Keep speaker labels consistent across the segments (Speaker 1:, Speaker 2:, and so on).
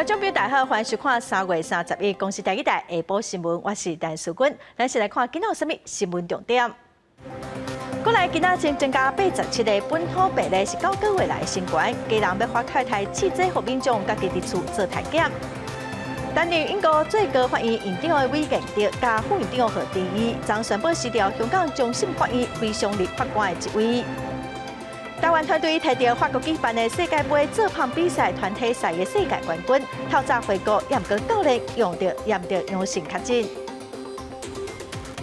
Speaker 1: 眾朋友大家好，歡迎收看3月31公視台語台下晡新聞，我是陳淑君。咱先來看今仔有啥物新聞重點。國內今仔新增加87個本土病例，是9個月來新高。基隆欲發快篩試劑予民眾家己佇厝做篩檢。擔任英國最高法院院長的韋彥德佮副院長賀知義，昨宣布辭掉香港終審法院非常任法官的職位。台灣團隊提著法國舉辦的世界盃做胖比賽團體賽的世界冠軍，透早回國，也毋過教練用著驗著陽性確診。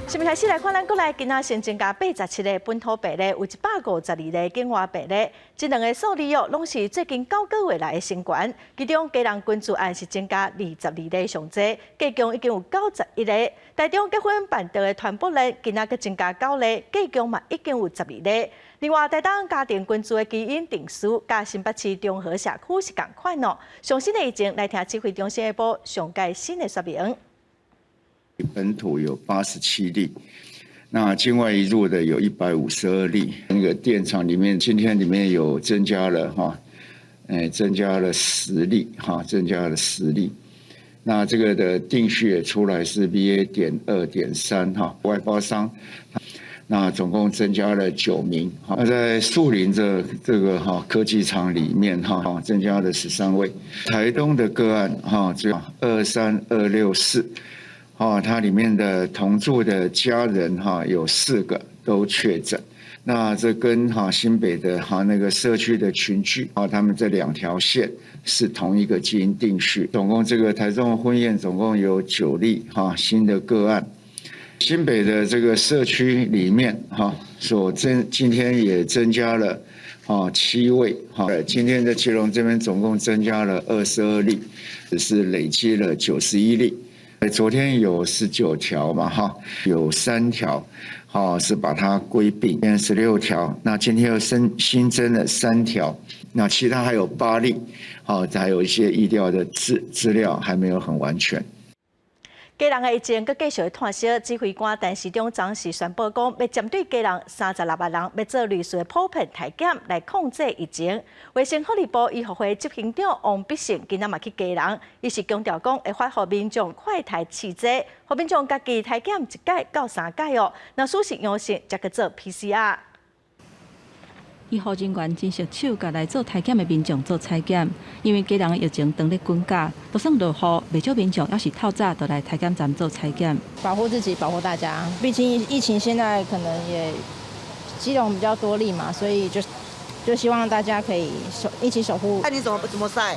Speaker 1: 新聞開始來看，咱國內今仔新增加87個本土病例，有152個境外病例。這兩個數字哦，攏是最近9個月來的新高。其中基隆群聚案是增加22例上濟，加總已經有91例。台中結婚辦桌的傳播鏈今仔閣增加9例，加總嘛已經有12例。另外，台東家庭群聚的基因定序，佮新北市中和社區是仝款哦。上新的疫情，來聽指揮中心的報上蓋新的說明。
Speaker 2: 本土有87例，那境外移入的有152例。那個電廠裡面，今天裡面有增加了哈，增加了十例哈，增加了十例。那這個的定序也出來是 BA.2.3哈，外包商。那總共增加了9名。那在樹林這個哈科技廠裡面哈，增加了13位。台東的個案哈，只有23264。哦，它裡面的同住的家人哈有四個都確診，那這跟哈新北的哈那個社區的群聚啊，他們這兩條線是同一個基因定序。總共這個台中婚宴總共有9例哈新的個案，新北的這個社區裡面哈所增今天也增加了啊7位哈，今天的基隆這邊總共增加了22例，只是累積了91例。昨天有19條嘛，哈，有3條，哈是把它歸併，今天16條，那今天又新增了3條，那其他還有8例，好，還有一些疫調的資料還沒有很完全。
Speaker 1: 基隆的疫情閣繼續湠燒，指揮官陳時中昨時宣布講，欲針對基隆36萬人，欲做類似的普遍篩檢來控制疫情。衛生福利部醫復會執行長王必勝今仔嘛去基隆，伊是強調講會發予民眾快篩試劑，予民眾家己篩檢一擺到三擺哦。若屬實陽性，才去做 PCR。
Speaker 3: 醫護人員真熟手，共來做篩檢的民眾做採檢，因為基隆的疫情當咧滾價，就算落雨，袂少民眾猶是透早就來篩檢站做採檢。
Speaker 4: 保護自己，保護大家。畢竟疫情現在可能也基隆比較多例嘛，所以就希望大家可以一起守護。
Speaker 5: 看你怎麼篩，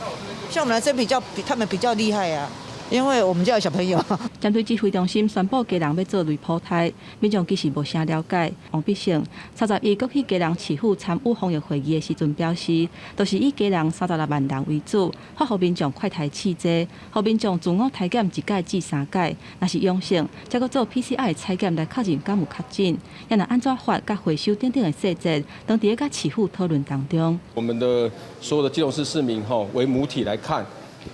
Speaker 5: 像我們男生比較比他們比較厲害啊。因為我們家有小朋友。
Speaker 3: 針對指揮中心宣布基隆欲做類普篩，民眾其實無啥了解。王必勝31閣去基隆市府參與防疫會議的時陣表示，都是以基隆36萬人為主，發予民眾快篩試劑，予民眾自我篩檢一擺至三擺，若是陽性，才閣做 PCR 採檢來確認敢有確診。也若按怎發佮回收等等的細節，當佇咧佮市府討論當中。
Speaker 6: 我們的所有的基隆市市民吼為母體來看。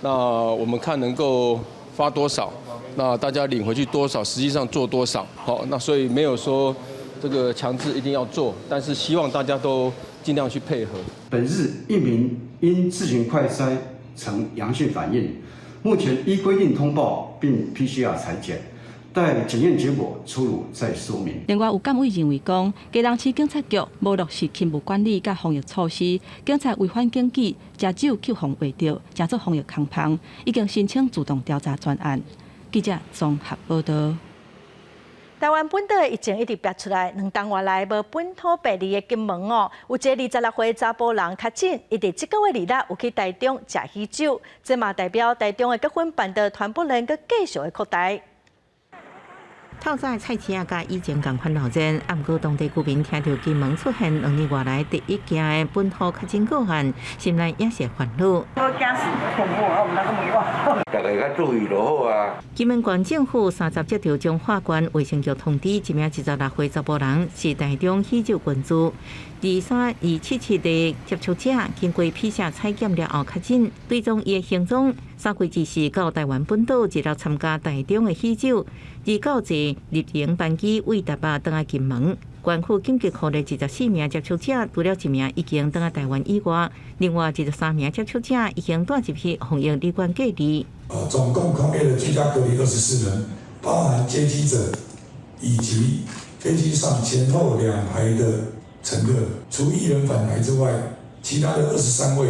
Speaker 6: 那我們看能夠發多少，那大家領回去多少，實際上做多少，好，那所以沒有說這個強制一定要做，但是希望大家都盡量去配合。
Speaker 7: 本日一名因自行快篩呈陽性反應，目前依規定通報並 PCR 採檢，待檢驗結果出爐再說明。
Speaker 3: 另外有監委認為講，基隆市警察局無落實勤務管理佮防疫措施，警察違反警紀，食酒去予畫著，成做防疫空縫，已經申請自動調查專案。記者綜合報道。
Speaker 1: 台灣本島的疫情一直爆出來，2冬外來無本土病例的金門哦，有一个26歲查埔人確診，伊佇這個月2日有去台中食喜酒，這嘛代表台中的結婚辦桌傳播鏈閣繼續的擴大。
Speaker 8: 透早菜市仔佮以前仝款鬧熱，毋過當地居民聽著金門出現2日外來第一件的本土確診個案，心內也是煩惱。
Speaker 9: 我驚死，恐怖啊！
Speaker 10: 大家較注意就好啊。
Speaker 8: 金門縣政府三十接著彰化縣衛生局通知，一名26歲查埔人是台中喜酒群聚23277的接觸者，經過 PCR 採檢了後確診，追蹤伊的行蹤，3月24到台灣本島，一路參加台中的喜酒，29坐入境班機對台北轉來金門。縣府緊急囥24名接觸者，除了一名已經轉來台灣以外，另外23名接觸者已經帶入去防疫旅館隔離。
Speaker 9: 總共匡列的居家隔離24人，包含接機者以及飛機上前後兩排的乘客，除一人返台之外，其他的23位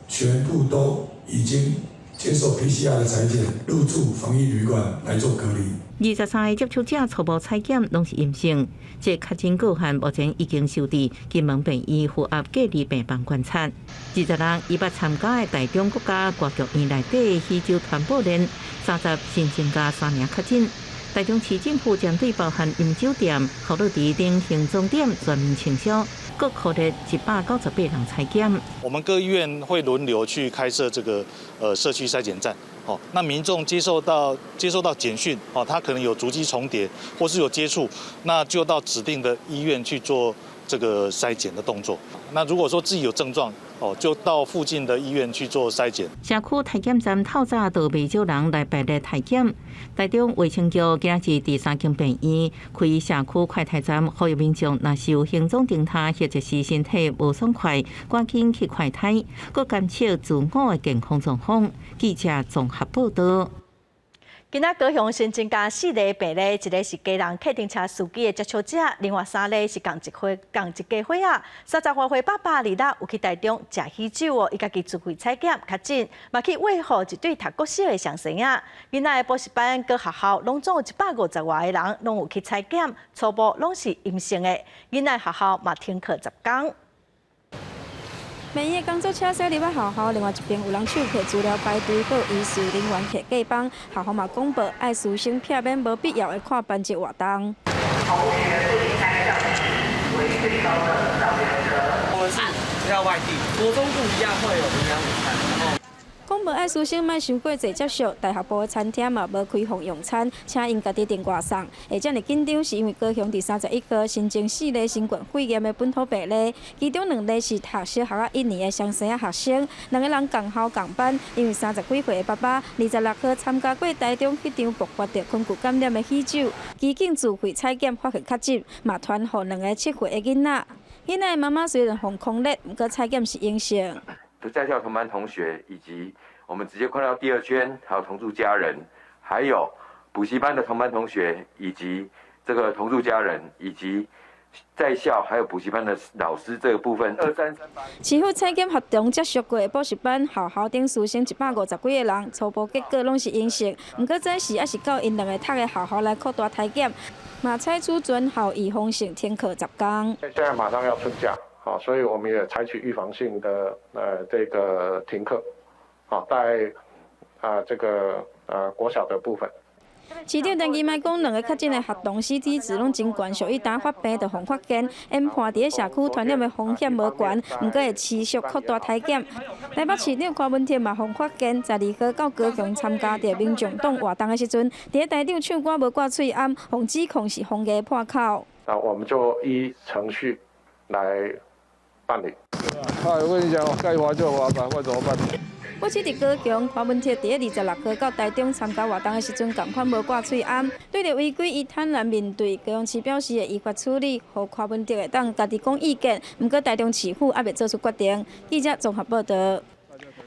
Speaker 9: 全部都已經接受 PCR 的採檢，入住防疫旅館來做隔離。
Speaker 8: 23個接觸者初步採檢攏是陰性，這確診個案目前已經收佇金門病院負壓隔離病房觀察。26伊捌參加的台中國家歌劇院內底喜酒傳播鏈，30新增加三名確診。台中市政府針對包含飲酒店、娛樂池等行蹤點全面清消，閣擴列198人採檢。
Speaker 11: 我們各醫院會輪流去開設這個社區篩檢站。哦，那民眾接收到簡訊，哦，他可能有足跡重疊或是有接觸，那就到指定的醫院去做這個篩檢的動作。那如果說自己有症狀，哦，就到附近的醫院去做篩檢。
Speaker 8: 社區篩檢站透早就袂少人來排列篩檢。台中衛生局今日佇三間病院開社區快篩站，呼籲民眾若是有行蹤偵探或者是身體無爽快，趕緊去快篩，閣監測自我的健康狀況。記者綜合報道。
Speaker 1: 今仔高雄新增加四例病例，一个是基隆客運車司機的接觸者，另外三例是仝一歲仝一家伙仔。30外歲爸爸二日有去台中食喜酒哦，伊家己自費採檢確診，嘛去餵予一對讀國小的雙生仔。囡仔的補習班佮學校攏總有150外個人攏有去採檢，初步攏是陰性的。囡仔學校嘛停課10工。
Speaker 12: 病院工作車駛入來學校，另外一邊有人手提資料排隊，閣有醫事人員提過幫。校方嘛廣報，愛師生避免無必要的跨班級活動。
Speaker 13: 同學不離開教室為最高的指導原則。
Speaker 14: 我們是要外地，國中部一樣會有營養午餐，然後。
Speaker 12: 講無愛師生莫傷過濟接觸，大學部的餐廳嘛無開放用餐，請𪜶家己訂外送。會遮爾緊張，是因為高雄佇31號新增四例新冠肺炎的本土病例，其中兩例是讀小學仔一年的雙生仔學生，兩个人仝校仝班。因為30幾歲的爸爸，26號參加過台中彼場爆發著群聚感染的喜酒，機警自費採檢發現確診，嘛傳予兩个7歲的囡仔。囡仔的媽媽雖然予匡列，毋過採檢是陰性。
Speaker 10: 在校同班同學，以及我們直接擴到第二圈，還有同住家人，還有補習班的同班同學，以及這個同住家人，以及在校還有補習班的老師這個部分。二三三八。
Speaker 12: 市府採檢學童接觸過的補習班、學校等師生150幾個人，初步結果攏是陰性。毋過這時猶是到𪜶兩个讀的學校來擴大篩檢，嘛採取全校預防性停課10工。
Speaker 15: 現在馬上要春假。好，所以我們也採取預防性的這個停課，好，在啊這個國小的部分。
Speaker 12: 市長陳其邁講，兩个確診的學童 CT 值攏真懸，俗伊呾發病就予發現，研判佇咧社區傳染的風險無懸，毋過會持續擴大篩檢。台北市長柯文哲嘛予發現，12號到高雄參加著民眾黨活動的時陣，佇咧台頂唱歌無掛喙罨，予指控是防疫破口。
Speaker 15: 那我們就依程序來辦理。
Speaker 6: 啊，我跟你講，該罰就罰吧，我怎麼辦？
Speaker 12: 不止佇高雄，柯文哲佇咧26號到台中參加活動的時陣，仝款無掛喙罨。對著違規，伊坦然面對。高雄市表示會依法處理，予柯文哲會當家己講意見。毋過台中市府猶未做出決定。記者綜合報道。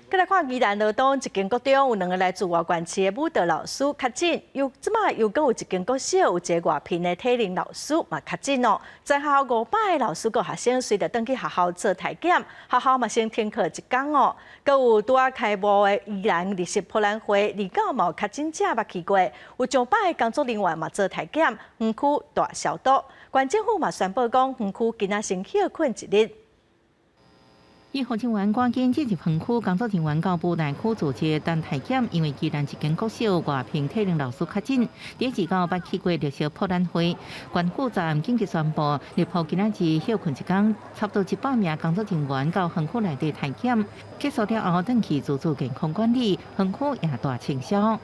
Speaker 1: 閣來看宜蘭羅東一間國中有兩个來自外縣市的舞蹈老師確診，又這擺又閣有一間國小有一个外聘的體能老師嘛確診哦。全校500个老師佮學生隨著轉去學校做篩檢，學校嘛先停課一工哦。閣有拄仔開幕的宜蘭綠色博覽會，29嘛有確診者捌去過，有上百个工作人員嘛做篩檢，園區大消毒。縣政府嘛宣布講，園區今仔先歇睏一日。
Speaker 8: 醫護人員趕緊進入園區，工作人員到布袋區組織等體檢，因為宜蘭一間國小外聘體能老師確診，佇29捌去過綠色博覽會，縣府昨暗緊急宣布，綠埔今仔日歇睏一工，差不多100名工作人員到園區內底體檢，結束了後，轉去自主健康管理，園區也大清消。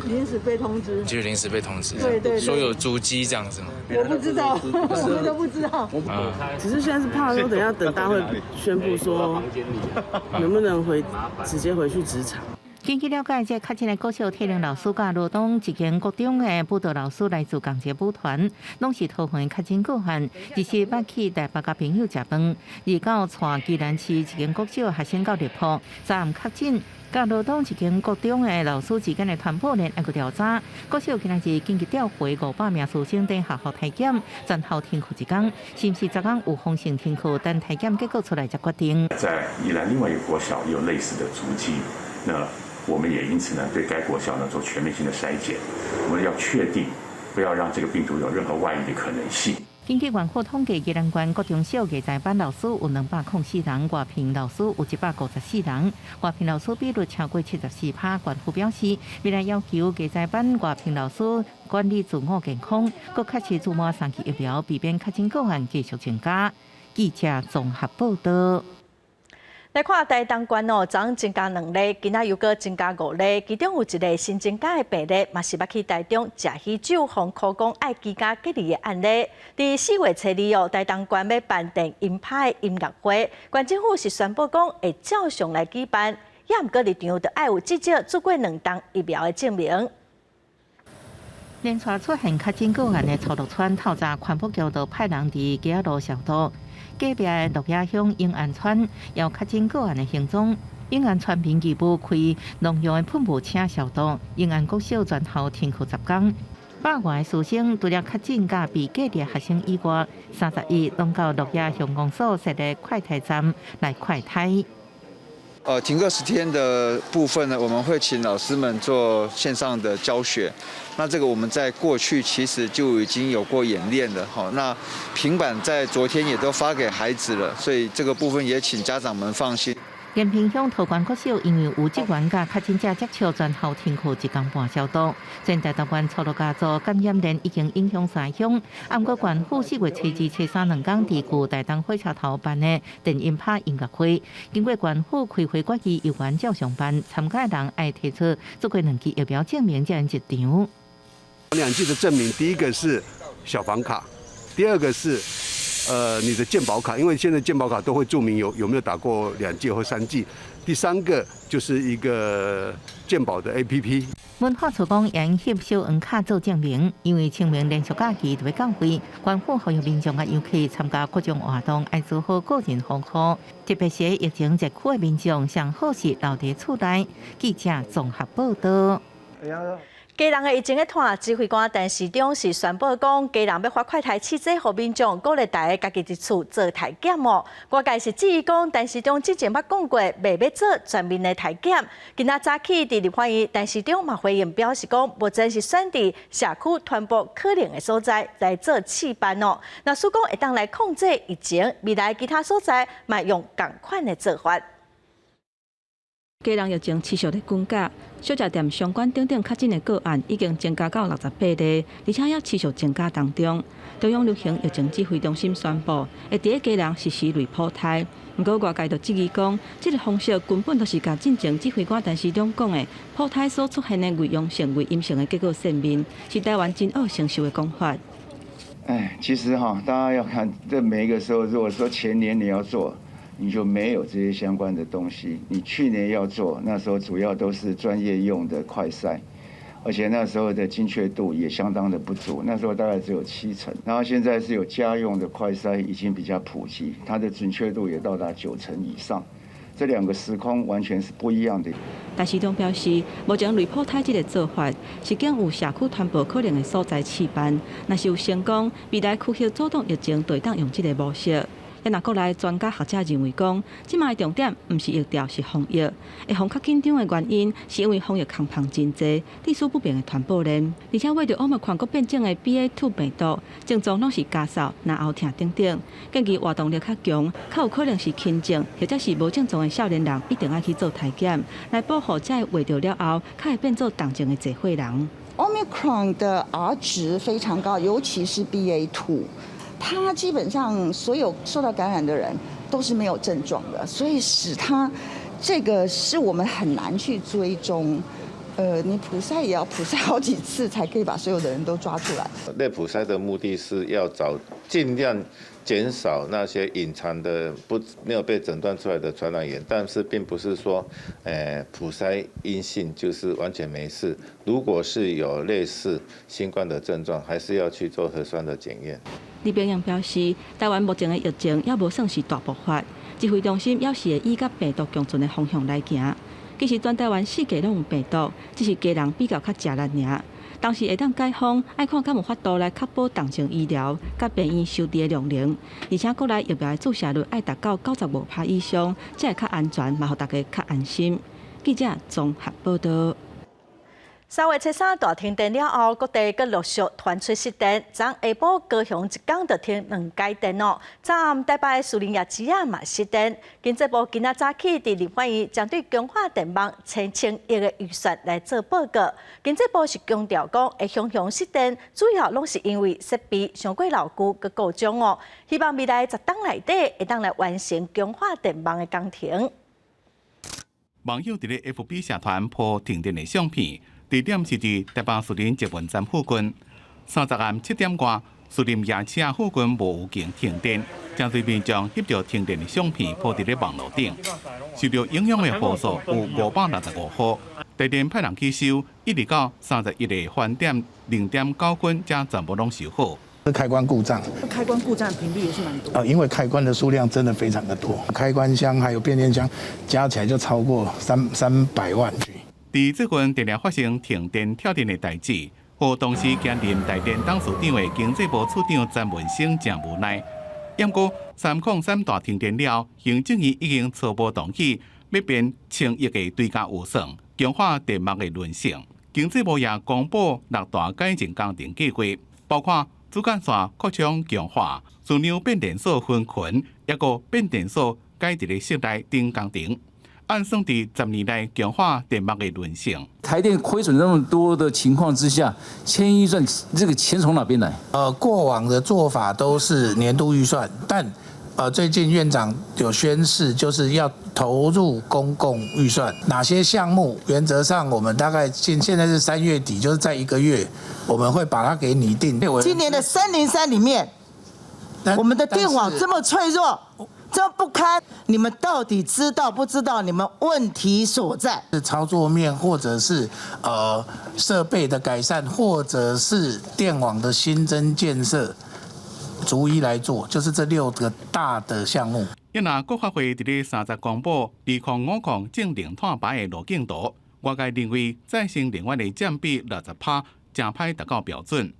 Speaker 16: 臨時被通知，
Speaker 17: 就是臨時被通知，
Speaker 16: 對對，
Speaker 17: 說有足跡這樣子嗎？
Speaker 16: 我不知道，我們都不知道。
Speaker 14: 只是現在是怕說，等下等大會宣布說能不能回直接回去職場。
Speaker 8: 根據了解，這確診的國小體能老師佮羅東一間國中的舞蹈老師來自仝一個舞團，攏是桃園確診個案，日時捌去台北佮朋友食飯，二九帶宜蘭市一間國小學生到荔浦，昨暗確診。佮羅東一間國中的老師之間的傳播鏈猶閣調查，國小今仔日緊急調回500名師生佇學校體檢，全校停課一工，是毋是昨昏有封性停課？等體檢結果出來才決定。
Speaker 18: 在宜蘭另外一個國小有類似的足跡，那我們也因此呢對該國小呢做全面性的篩檢，我們要確定不要讓這個病毒有任何外溢的可能性。
Speaker 8: 根據縣府統計，宜蘭縣國中小藝才班老師有204人，外聘老師有154人，外聘老師比率超過74%。縣府表示，未來要求藝才班外聘老師管理自我健康，閣確實注滿三劑疫苗，避免確診個案繼續增加。記者綜合報道。
Speaker 1: 來看台東縣哦，昨昏增加兩例，今仔又閣增加五例，其中有一个新增加的病例，嘛是捌去台中食喜酒，予苦講愛居家隔離的案例。佇4月初二哦，台東縣欲辦電音趴的音樂會，縣政府是宣布講會照常來舉辦，也毋過入場著愛有至少注過兩針疫苗的證明。
Speaker 8: 連續出現確診個案的曹樂川透早寬幅橋就派人佇街仔路消毒。隔壁的鹿野鄉永安村有確診個案的行蹤，永安村民義務開農用的噴霧車消毒，永安國小全校停課10工。百外師生除了確診佮被隔離學生以外，31攏到鹿野鄉公所設立快篩站來快篩。
Speaker 19: 停課10天的部分呢，我們會請老師們做線上的教學。那這個我們在過去其實就已經有過演練了，哈。那平板在昨天也都發給孩子了，所以這個部分也請家長們放心。
Speaker 8: 延平鄉桃關國小因為有職員佮確診者接觸，全校停課一工半消毒。全台東縣曹樂家族感染鏈已經影響三鄉，毋過縣府4月初二、初三兩工佇舊台東火車頭辦的電音趴音樂會，經過縣府開會決議，猶原照常辦，參加人愛提出注過兩劑疫苗證明才能入場。
Speaker 20: 兩劑的證明，第一個是小房卡，第二個是你的健保卡，因為現在健保卡都會註明有沒有打過兩劑或三劑。第三個就是一個健保的 APP。
Speaker 8: 文化處講，用翕小黃卡做證明，因為清明連續假期就欲到位，縣府呼籲民眾佮遊客參加各種活動，愛做好個人防護，特別是疫情熱區的民眾，上好是留佇厝內。記者綜合報道。
Speaker 1: 基隆的疫情咧拖，指揮官陳時中是宣布講，基隆欲發快篩試劑予民眾，鼓勵大家家己佇厝做篩檢哦。外界是質疑講，陳時中之前捌講過，袂欲做全面的篩檢。今仔早起佇立法院，陳時中嘛回應表示講，目前是選佇社區傳播可能的所在來做試辦哦。若使講會當來控制疫情，未來其他所在嘛用仝款的做法。
Speaker 3: 基隆疫情持續咧滾價，小食店相關等等確診的個案已經增加到68例，而且猶持續增加當中。中央流行疫情指揮中心宣布，會佇咧基隆實施類普篩。毋過外界就質疑講，這个方式根本就是共進前指揮官陳時中講的普篩所出現的偽陽性、偽陰性的結果見面，是台灣真惡承受的講法。
Speaker 2: 哎，其實哈，大家要看這每一個時候，如果說前年你要做，你就沒有這些相關的東西。你去年要做，那時候主要都是專業用的快篩，而且那時候的精確度也相當的不足，那時候大概只有7成。然後現在是有家用的快篩已經比較普及，它的準確度也到達9成以上。這兩個時空完全是不一樣的。
Speaker 3: 陳時中表示，目前類普篩這个做法是揀有社區傳播可能的所在試辦，若是有成功，未來區域阻擋疫情就會當用這个模式。若國內專家學者認為講，這擺的重點毋是疫調，是防疫。會予較緊張的原因，是因為防疫空縫真濟，歷史不明的傳播鏈，而且為著奧密克戎閣變種的 BA.2 病毒，症狀攏是咳嗽、咽喉疼等等。建議活動力較強、較有可能是輕症或者是無症狀的少年人，一定愛去做篩檢，來保護才會患著了後，較會變做重症的濟歲人。
Speaker 21: Omicron 的 R 值非常高，尤其是 BA.2。它基本上所有受到感染的人都是沒有症狀的，所以使它這個是我們很難去追蹤。你普篩也要普篩好幾次才可以把所有的人都抓出來。
Speaker 22: 類普篩的目的是要找盡量
Speaker 4: 減少那些隱藏的不沒有被診斷出來的傳染源，但是並不是說，普篩陰性就是完全沒事。如果是有類似新冠的症狀，還是要去做核酸的檢驗。
Speaker 3: 李炳陽表示，台灣目前的疫情猶無算是大爆發，指揮中心猶是會以佮病毒共存的方向來行。其實全台灣四界攏有病毒，只是基隆比較較食力爾。當時會當解封，愛看敢有法度來確保重症醫療佮病院收治的量能，而且國內疫苗的注射率愛達到95%以上，才會較安全，嘛予大家較安心。記者綜合報道。
Speaker 1: 3月7日大停電了後，各地閣陸續傳出失電。昨下晡高雄一工就停兩改電哦。昨暗台北士林夜市仔嘛失電。經濟部今仔早起佇立法院針對強化電網千千億的預算來做報告。經濟部是強調講，會常常失電，主要攏是因為設備傷過老舊閣故障哦。希望未來10冬內底會當來完成強化電網的工程。
Speaker 22: 網友佇咧 FB 社團 po 停電的相片。地點是佇台北士林捷運站附近。30暗7點外，士林夜市仔附近無預警停電，真濟民眾翕著停電的相片 po 佇咧網路頂，受著影響的戶數有565戶。台電派人去修，一直到31日翻點0點9分，才全部攏修好。
Speaker 23: 開關故障，
Speaker 16: 開關故障頻率也是蠻多。
Speaker 23: 啊，因為開關的數量真的非常的多，開關箱還有變電箱加起來就超過300萬具。
Speaker 22: 佇最近定定發生停電跳電的代誌，予當時兼任台電董事長的經濟部次長詹文生誠無奈。毋過303大停電了，行政院已經初步同意欲編千億的追加預算，強化電網的韌性。經濟部也公布六大改進工程計劃，包括主幹線擴充強化、樞紐變電所分群，抑閣變電所改佇咧室內等工程。按算佇10年內強化電網的韌性。
Speaker 24: 台電虧損那麼多的情況之下，千億預算這個錢從哪邊來？
Speaker 23: 過往的做法都是年度預算，但最近院長有宣示，就是要投入公共預算，哪些項目原則上我們大概現在是3月底，就是在一個月，我們會把它給擬定。
Speaker 25: 今年的303裡面，我們的電網這麼脆弱。這不堪，你們到底知道不知道？你們問題所在
Speaker 23: 是操作面，或者是設備的改善，或者是電網的新增建設，逐一來做，就是這六個大的項目。
Speaker 22: 因為國發會佇咧30公布2050淨零碳排的路徑圖，外界認為再生能源的佔比60%，誠歹達到標準。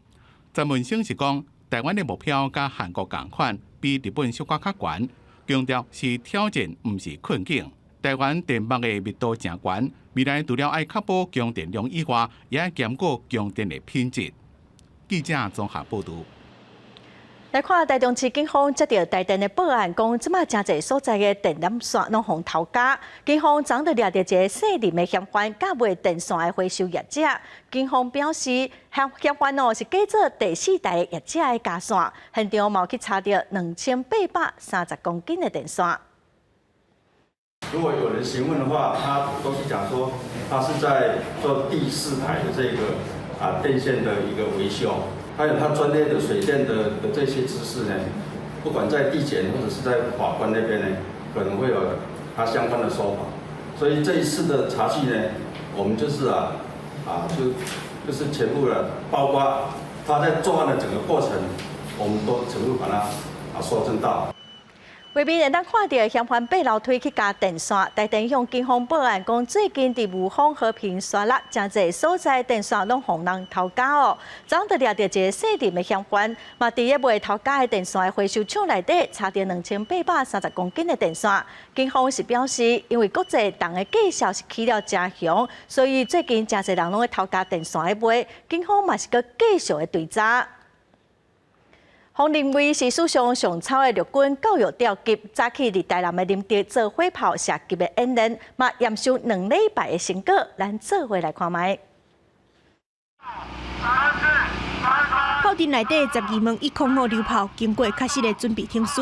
Speaker 22: 陳文生是講，台灣的目標佮韓國仝款，比日本小可較懸。強調是挑戰，毋是困境。台灣電網的密度誠懸，未來除了愛確保供電量以外，也愛兼顧供電的品質。記者綜合報導。
Speaker 1: 來看台中市警方接著台電的報案，講這馬誠濟所在的電纜線攏予偷鉸。警方昨就掠著一个姓林的嫌犯，佮賣電線的回收業者。警方表示，嫌犯哦是假做第四台業者的鉸線，現場嘛去查著2830公斤的電線。
Speaker 7: 如果有人詢問的話，他都是講說他是在做第四台的這個啊電線的一個維修。還有他專業的水電的這些知識呢，不管在地檢或者是在法官那邊呢，可能會有他相關的說法。所以這一次的查緝呢，我們就是就是全部的，包括他在作案的整個過程，我們都全部把它蒐證到。
Speaker 1: 畫面會當看著嫌犯爬樓梯去鉸電線，台電向警方報案，講最近佇霧峰和平沙鹿誠濟所在電線攏予人偷鉸哦。昨就掠著一个姓林的嫌犯，嘛佇咧賣偷鉸的電線的回收廠內底查著2830公斤的電線。警方是表示，因為國際銅的價數是起了誠雄，所以最近誠濟人攏咧偷鉸電線咧賣，警方嘛是閣繼續的追查。予認為是史上上醜的陸軍教育調級，早起佇台南的林竹做火炮射擊的演練，嘛驗收2禮拜的成果，咱做伙來看覓。
Speaker 26: 炮陣內底12門105榴炮，經過確實的準備程序，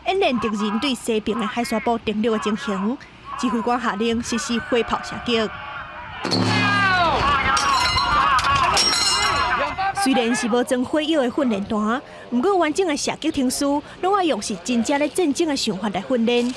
Speaker 26: 演練敵人對西爿的海沙堡登陸的情形，指揮官下令實施火炮射擊。隨雖然是無裝火藥的訓練彈，毋過完整的射擊程序，攏愛用是真正咧戰爭的想法來訓練。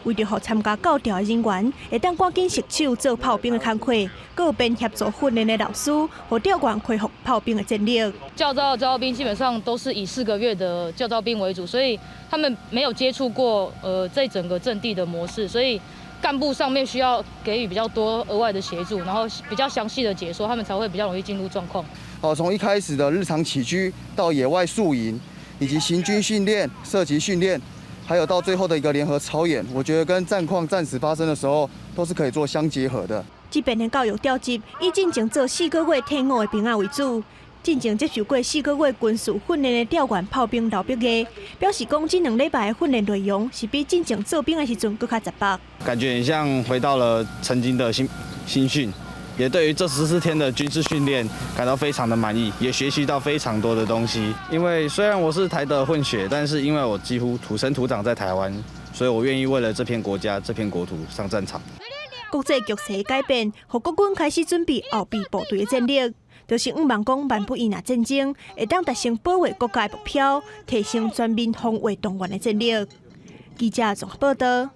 Speaker 26: 為著予參加教調的人員會當趕緊熟手做炮兵的工課，閣有邊協助訓練的老師，予教員恢復炮兵的戰力。
Speaker 5: 教召教兵基本上都是以4個月的教召兵為主，所以他們沒有接觸過這整個陣地的模式，所以幹部上面需要給予比較多額外的協助，然後比較詳細的解說，他們才會比較容易進入狀況。
Speaker 9: 哦，從一開始的日常起居到野外宿營，以及行軍訓練、射擊訓練。還有到最後的一個聯合操演，我覺得跟戰況戰時發生的時候都是可以做相結合的。
Speaker 26: 這邊的教育調集以進前做四個月退伍的兵仔為主，進前接受過四個月軍事訓練的調員炮兵劉碧月表示，講這2禮拜的訓練內容是比進前做兵的時陣閣較雜白。
Speaker 10: 感覺很像回到了曾經的新訓，也對於這14天的軍事訓練感到非常的滿意，也學習到非常多的東西。因為雖然我是台德混血，但是因為我幾乎土生土長在台灣，所以我願意為了這片國家、這片國土上戰場。
Speaker 26: 國際局勢改變，予國軍開始準備後備部隊的戰力，就是向望講，萬不伊若戰爭會當達成保衛國家的目標，提升全面防衛動員的戰力。記者綜合報道。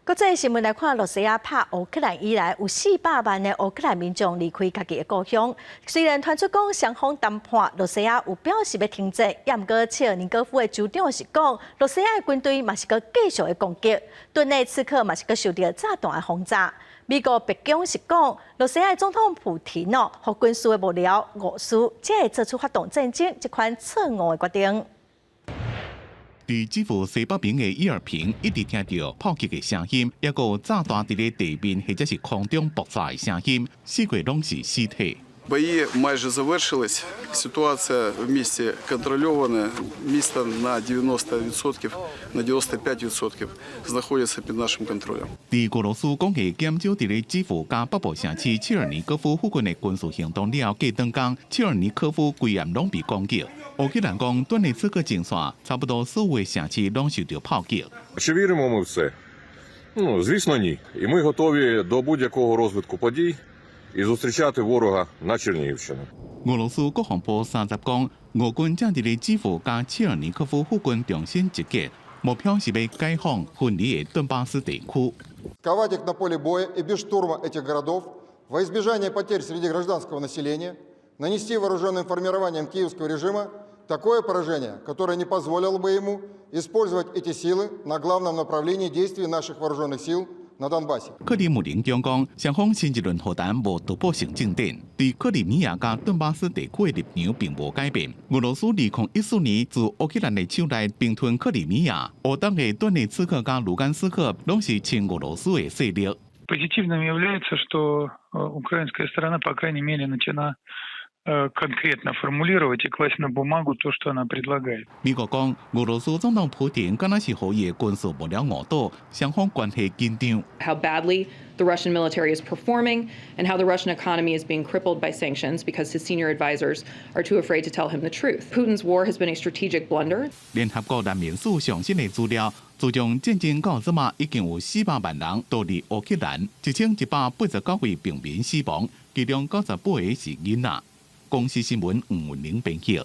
Speaker 1: 國際新聞來看，羅西亞拍烏克蘭以來，有400萬的烏克蘭民眾離開家己的故鄉。雖然傳出講雙方談判，羅西亞有表示欲停戰，也毋過切爾尼戈夫的州長是講，羅西亞的軍隊嘛是閣繼續的攻擊，頓內茨克嘛是閣受著炸彈的轟炸。美國白宮是講，羅西亞總統普廷哦，予軍事的幕僚誤事，才會做出發動戰爭這款錯誤的決定。
Speaker 22: 佇基輔西北邊的伊爾平，一直聽著炮擊的聲音，抑閣有炸彈佇咧地面或者是空中爆炸的聲音，四界攏是屍體。
Speaker 11: Бої майже завершились. Ситуація в місті контрольована. Місто на 90%, на 95% знаходиться під нашим контролем.
Speaker 22: 佇俄羅斯講會減少佇咧基輔佮北部城市切爾尼戈夫附近的軍事行動了後，過兩工，切爾尼科夫規暗攏被攻擊。烏克蘭講，頓涅茨克前線差不多所有的城市攏受著炮擊。
Speaker 13: Чи віримо ми в це? Ну, звісно, ні. І ми готові до будь-якого розвитку подій і зустрічати ворога на Чернігівщину.
Speaker 22: 俄羅斯國防部三十講，俄軍正佇咧基輔佮切爾尼科夫附近重新集結，目標是欲解放分離的頓巴斯地區。
Speaker 15: Ковать их на поле боя и без штурма этих городов, во избежание потерь среди гражданского населения, нанести вооруженным формированиям киевского режима такое поражение, которое не позволило бы ему использовать эти силы на главном направлении действий наших вооруженных сил на Донбассе.
Speaker 22: 克里姆林宮講，雙方新一輪和談無突破性進展，對克里米亞佮頓巴斯地區的立場並無改變。俄羅斯2014年自烏克蘭的手內併吞克里米亞，烏東的頓涅茨克佮盧甘斯克攏是親俄羅斯的勢力。
Speaker 27: Позитивным является, что украинская сторона, по крайней мере, начала конкретно формулировать и класть на бумагу то, что она предлагает.
Speaker 22: 美國講，俄羅斯總統普廷敢若是予伊的軍事幕僚誤導，雙方關係緊張。
Speaker 28: How badly the Russian military is performing and how the Russian economy is being crippled by sanctions because his senior advisors are too afraid to tell him the truth. Putin's war has been a strategic blunder.
Speaker 22: 聯合國難民署上新的資料，自從戰爭到這馬已經有400萬人逃離烏克蘭，1189位平民死亡，其中98個是囡仔。公視新聞吳文玲編輯。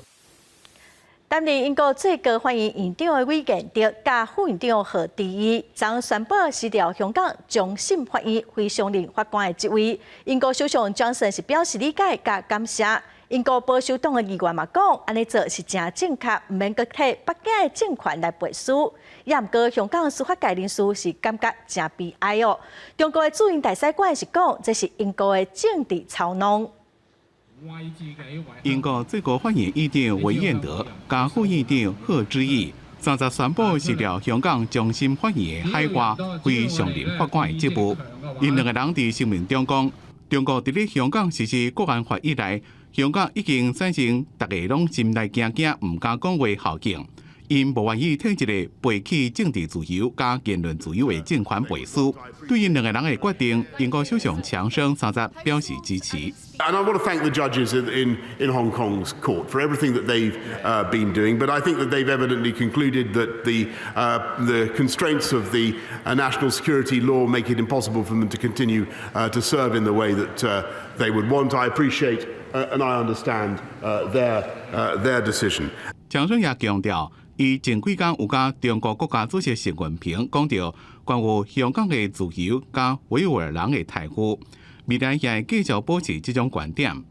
Speaker 1: 擔任英國最高法院院長的韋彥德，佮副院長賀知義，昨宣布辭掉香港終審法院非常任法官的職位。英國首相強森是表示理解佮感謝。英國保守黨的議員嘛講，按呢做是誠正確，毋免閣替北京的政權來背書。也毋過香港司法界人士是感覺誠悲哀哦。中國的駐英大使館是講，這是英國的政治操弄。
Speaker 22: 英國最高法院院長韋彥德佮副院長賀知義，三十宣布辭掉香港終審法院的海外非常任法官的職務。𪜶兩个人佇聲明中講，中國佇咧香港實施國安法以來，香港已經產生逐家攏心內驚驚、毋敢講話效應。𪜶無願意替一个背棄政治自由佮言論自由的政權背書。對𪜶兩个人的決定，英國首相強生30表示支持。
Speaker 6: And I want to thank the judges in Hong Kong's court for everything that they've been doing. But I think that they've evidently concluded that the constraints of the national security law make it impossible for them to continue to serve in the way that they would want. I appreciate and I understand their decision.
Speaker 22: 強生也強調，伊前幾工有佮中國國家主席習近平講著關於香港的自由佮維吾爾人的待遇，未來也會繼續保持這種觀點。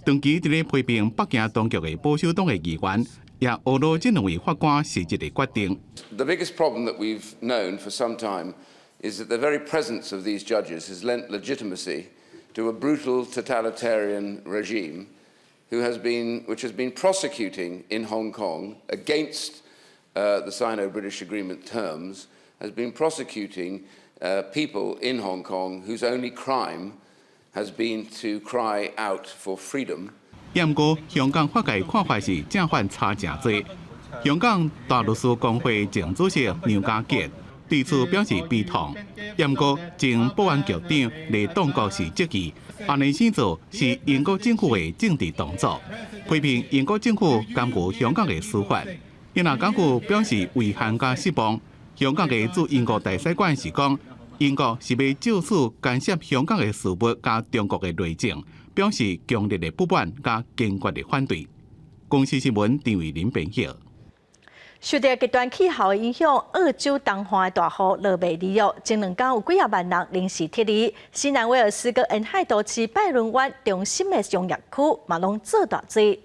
Speaker 22: 長期佇咧批評北京當局的保守黨的議員，也呵咾這兩位法官失職的決定。
Speaker 8: The biggest problem that we've known for some time is that the very presence of these judges has lent legitimacy to a brutal totalitarian regime which has been prosecuting in Hong Kong against the Sino-British Agreement terms, has been prosecuting people in Hong Kong whose only crime has been to cry out for freedom.
Speaker 22: 毋過，香港法界看法是正反差誠濟。香港大律師公會前主席梁家傑對此表示悲痛。毋過，前保安局長黎棟國是質疑，按呢生做是英國政府的政治動作，批評英國政府干預香港的司法。伊若感覺表示遺憾佮失望。香港的駐英國大使館是講，英國是欲藉此干涉香港的事務佮中國的內政，表示強烈的不滿佮堅決的反對。公視新聞陳慧琳編譯。
Speaker 1: 受著極端氣候的影響，澳洲東岸的大雨落袂離哦，前兩工有幾仔萬人臨時撤離。新南威爾斯佮沿海都市拜倫灣中心的商業區嘛攏做大水。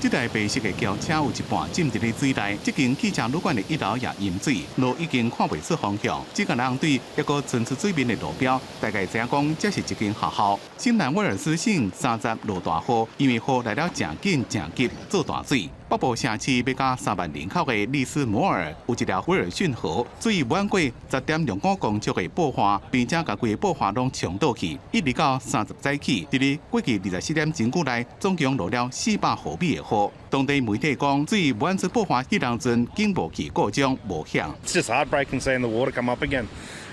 Speaker 22: 這台白色的轎車有一半浸佇咧水內，這間汽車旅館的一樓也淹水，路已經看袂出方向。這個人對一個伸出水面的路標，大概知影講這是一間學校。新南威爾斯省30落大雨，因為雨來了誠緊誠急，做大水。北部城市欲加3萬人口的利斯摩爾有一條威爾遜河，水滿過10.25公尺的爆發，並且共規个爆發攏沖倒去。一直到30早起，佇咧過去24點鐘久內，總共落了400毫米的雨。當地媒體講，水滿出爆發彼當陣，警報器故障無響。
Speaker 12: It's just heartbreaking seeing the water come up again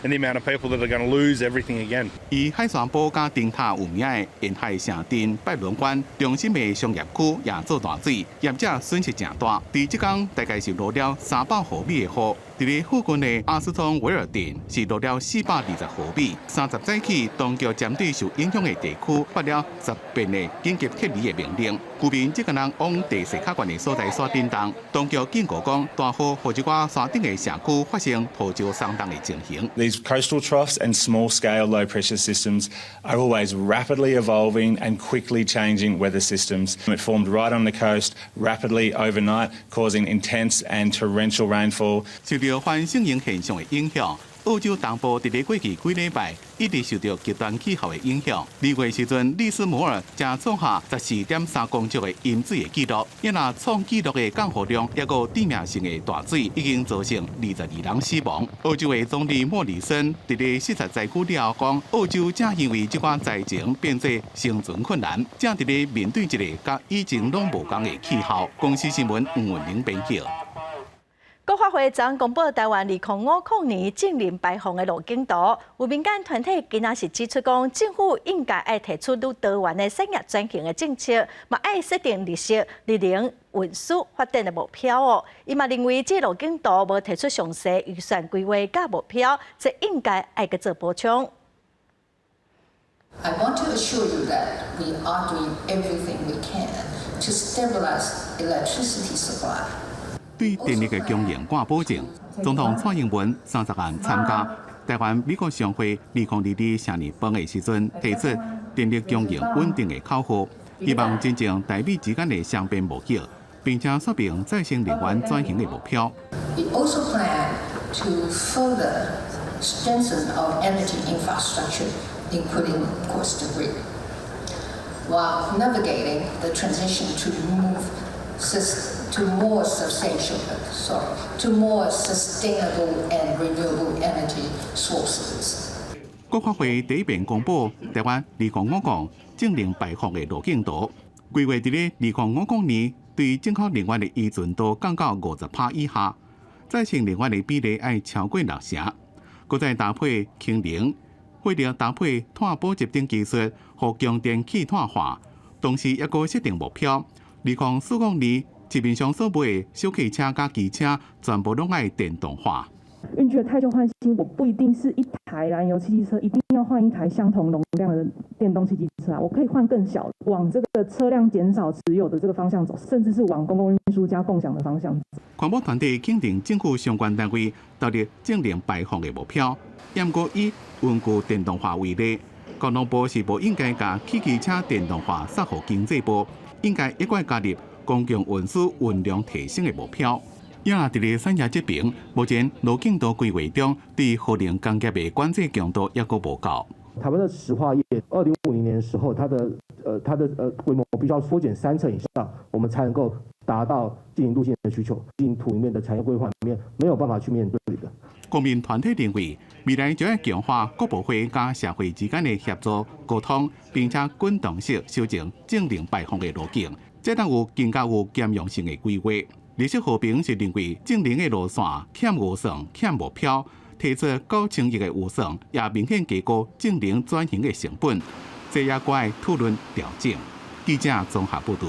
Speaker 12: and the amount of people that are going to lose everything again.
Speaker 22: 以海山堡佮燈塔有名的沿海城鎮拜倫灣中心的商業區也做大水，業者損失誠大。佇這工大概是落了300毫米的雨。佇咧附近的阿斯通維爾鎮是落了420毫米。30早起，當局針對受影響的地區發了10遍的緊急撤離的命令。居民這個人往地勢較懸的所在徙振動。當局警告講，大雨予這寡山頂的社區發生土石鬆動的情形。
Speaker 14: These coastal troughs and small-scale low-pressure systems are always rapidly evolving and quickly changing weather systems. It formed right on the coast rapidly overnight, causing intense and torrential rainfall.
Speaker 22: 受著反聖嬰現象的影響，澳洲東部佇咧過去幾禮拜一直受著極端氣候的影響。2月時陣，利斯摩爾才創下14.3公尺的淹水的紀錄。伊若創紀錄的降雨量，抑閣致命性的大水，已經造成22人死亡。澳洲的總理莫里森佇咧視察災區了後講，澳洲正因為這款災情變做生存困難，正佇咧面對一个佮以前攏無仝的氣候。公視新聞黃文玲編譯。
Speaker 1: 國發會昨公布臺灣2050年淨零排放的路徑圖，有民間團體今仔是指出講，政府應該愛提出愈多元的產業轉型的政策，嘛愛設定綠色、綠能、運輸發展的目標哦。伊嘛認為這路徑圖無提出詳細預算規劃佮目標，這應該愛閣做補充。
Speaker 17: I want to assure you that we are doing everything we can to stabilize electricity supply.
Speaker 22: 對電力的供應掛保證，總統蔡英文30暗參加臺灣美國商會2022成年飯的時陣，提出電力供應穩定的口號，希望真正台美之間的雙邊貿易，並且說明再生能源轉型的目標。
Speaker 17: We also plan to further strengthen our energy infrastructure, including, of course, the grid, while navigating the transition to more sustainable and renewable energy sources.
Speaker 22: 國發會第一遍公布臺灣2050淨零排放的路徑圖，規劃佇咧2050年對進口能源的依存度降到50%以下，再生能源的比例愛超過六成，閣再搭配氫能、火力搭配碳捕集等技術，予供電去碳化。同時，抑閣設定目標，2045年市面上所賣的小客車佮機車全部攏愛電動化。
Speaker 2: 運具的汰舊換新，我不一定是一台燃油汽機車，一定要換一台相同容量的電動汽機車啊，我可以換更小，往這個車輛減少持有的這個方向走，甚至是往公共運輸加共享的方向走。
Speaker 22: 環保團體肯定政府相關單位投入淨零排放的目標，毋過以運具電動化為例，交通部是無應該共汽機車電動化殺予經濟部，應該一併加入公共運輸運量提升的目標。也佇咧產業這邊，目前路徑圖規劃中，對核能工業的管制強度抑閣無夠。
Speaker 3: 台灣的石化業，2050年的時候，它的規模必須要縮減3成以上，我們才能夠達到淨零路線的需求。淨零圖裡面的產業規劃裡面沒有辦法去面對的。
Speaker 22: 公民團體認為，未來就要強化各部會佮社會之間的協作溝通，並且滾動式修正淨零排放的路徑，才當有更加有兼容性的規劃。綠色和平是認為淨零的路線欠預算、欠目標，提出9000億的預算，也明顯低估淨零轉型的成本，這也該討論調整。記者綜合報導。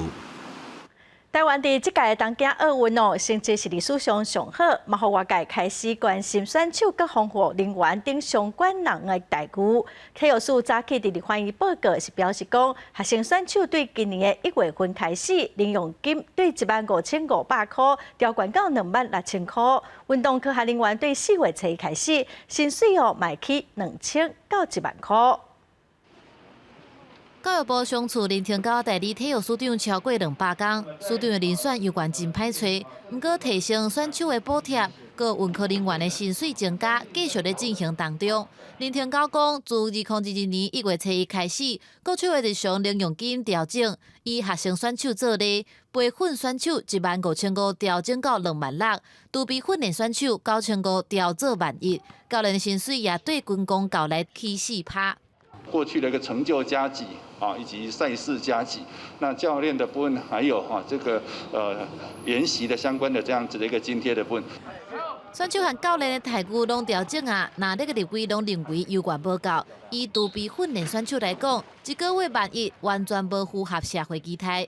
Speaker 1: 台灣佇這屆東京奧運哦，成績是歷史上上好，嘛予外界開始關心選手佮防護人員等相關人的待遇。體育署早起佇立法院報告是表示講，學生選手對今年的1月份開始，零用金對15,500箍調懸到26,000箍；運動科學人員對4月初一開始，薪水哦嘛起2000到1萬箍。
Speaker 4: 教育部商處林廷高代理體育署長超過200工，署長的人選猶原真歹揣。毋過提升選手的補貼，佮運科人員的薪水增加，繼續咧進行當中。林廷高講，自2022年1月初一開始，國手的日常零用金調整，以學生選手做例，培訓選手15,500調整到26,000，儲備訓練選手9,500調做萬一，教練薪水也對軍公教來起4%。
Speaker 16: 過去的一個成就加給啊，以及賽事加給，那教練的部分還有哈這個研習的相關的這樣子的一個津貼的部分。
Speaker 4: 選手和教練的待遇攏調整啊，那這個立委攏認為猶原無夠。以儲備訓練選手來講，一個月萬一完全無符合社會期待。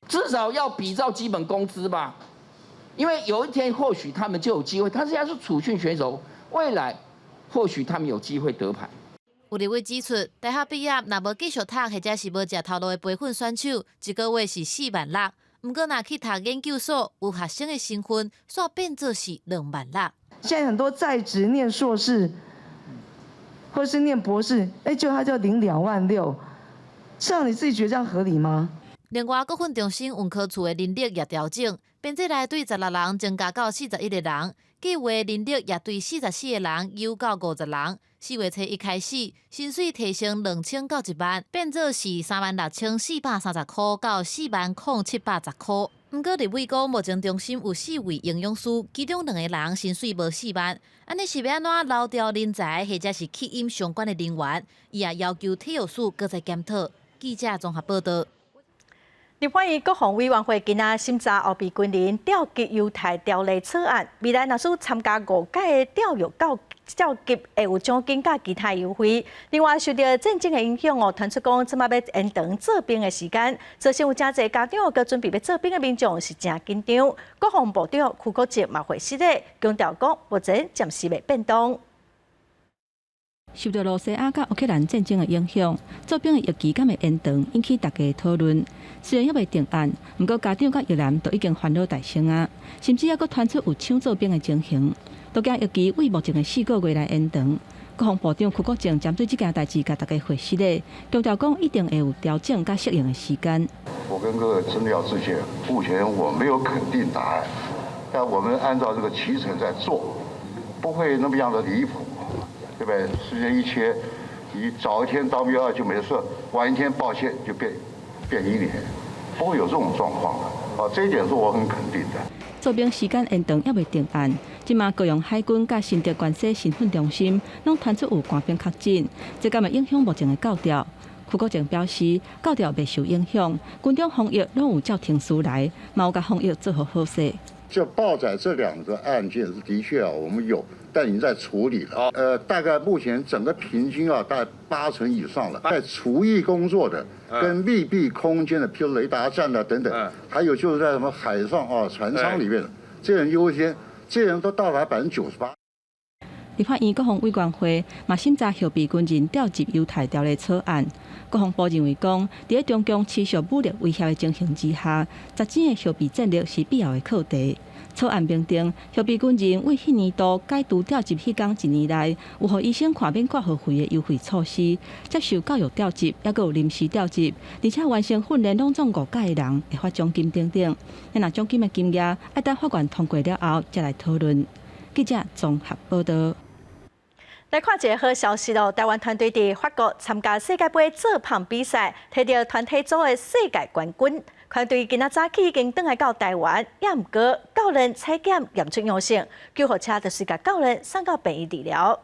Speaker 18: 至少要比照基本工資吧，因為有一天或許他們就有機會，他現在是儲訓選手，未來或許他們有機會得牌。
Speaker 4: 有立委指出，大學畢業若無繼續讀，或者是無食頭路的培訓選手，一個月是4萬6。毋過若去讀研究所，有學生的身份，煞變做是2萬6。
Speaker 25: 現在很多在職念碩士，或是念博士，欸，就他就領2萬6，這樣你自己覺得這樣合理嗎？
Speaker 4: 另外，國訓中心運科處的人力也調整，編制內對16人增加到41個人，計劃人力也對44個人優到50人。4月初一開始，薪水提升2000到1萬，變做是36,430箍到40,710箍。毋過立委講，目前中心有四位營養師，其中兩個人薪水無4萬，按呢是欲按怎留調人才，或者是吸引相關的人員？伊也要求體育署閣再檢討。記者綜合報道。
Speaker 1: 立法院國防委員會今仔審查後備軍人調集優待條例草案，未來若是參加五屆的調育到召集，會有獎金佮其他優惠。另外，受到戰爭的影響哦，傳出講這擺欲延長做兵的時間，造成有誠濟家長佮準備欲做兵的民眾是誠緊張。國防部長邱國正嘛回釋咧，強調講目前暫時袂變動。
Speaker 19: 受到羅西亞佮烏克蘭戰爭的影響，做兵的役期敢會延長，引起大家討論。雖然猶未定案，毋過家長佮役男都已經煩惱大生啊，甚至猶閣傳出有搶做兵的情形，都驚役期為目前的4個月來延長。國防部長邱國正針對這件代誌，共大家回釋咧，強調講一定會有調整佮適應的時間。
Speaker 20: 我跟各位真的要致歉，目前我沒有肯定答案，但我們按照這個期程在做，不會那麼樣的離譜。對不對？時間一切，你早一天當兵就沒事，晚一天抱歉就變一年，不會有這種狀況的。啊，這一點是我很肯定的。
Speaker 19: 做兵時間延長猶未定案，這馬高雄海軍佮新竹關西新訓中心攏傳出有官兵確診，這敢會影響目前的調調？邱國正表示，教調袂受影響，軍中防疫攏有照程序來，嘛有共防疫做好好勢。
Speaker 20: 就報載這兩個案件是的確啊，我們有，但已經在處理了。大概目前整個平均啊，大概八成以上了。在廚藝工作的，跟密閉空間的，譬如雷達站啊等等，還有就是在什麼海上啊船艙裡面，這人優先，這人都到達98%。
Speaker 19: 立法院國防委員會嘛審查後備軍人調集優待條例草案。國防部認為講，佇咧中共持續武力威脅的情形之下，實踐的後備戰略是必要的課題。草案明定，後備軍人為彼年度解除調集彼工一年內，有予醫生豁免掛號費的優惠措施，接受教育調集，抑閣有臨時調集，而且完成訓練攏總五屆的人會發獎金等等。若獎金的金額，愛等法院通過了後，才來討論。記者綜合報道。
Speaker 1: 來看一个好消息囉！台灣團隊佇法國參加世界盃做麭比賽，提著團體組的世界冠軍。團隊今仔早起已經轉來到台灣，也毋過教練採檢驗出陽性，救護車就是共教練送到病院治療。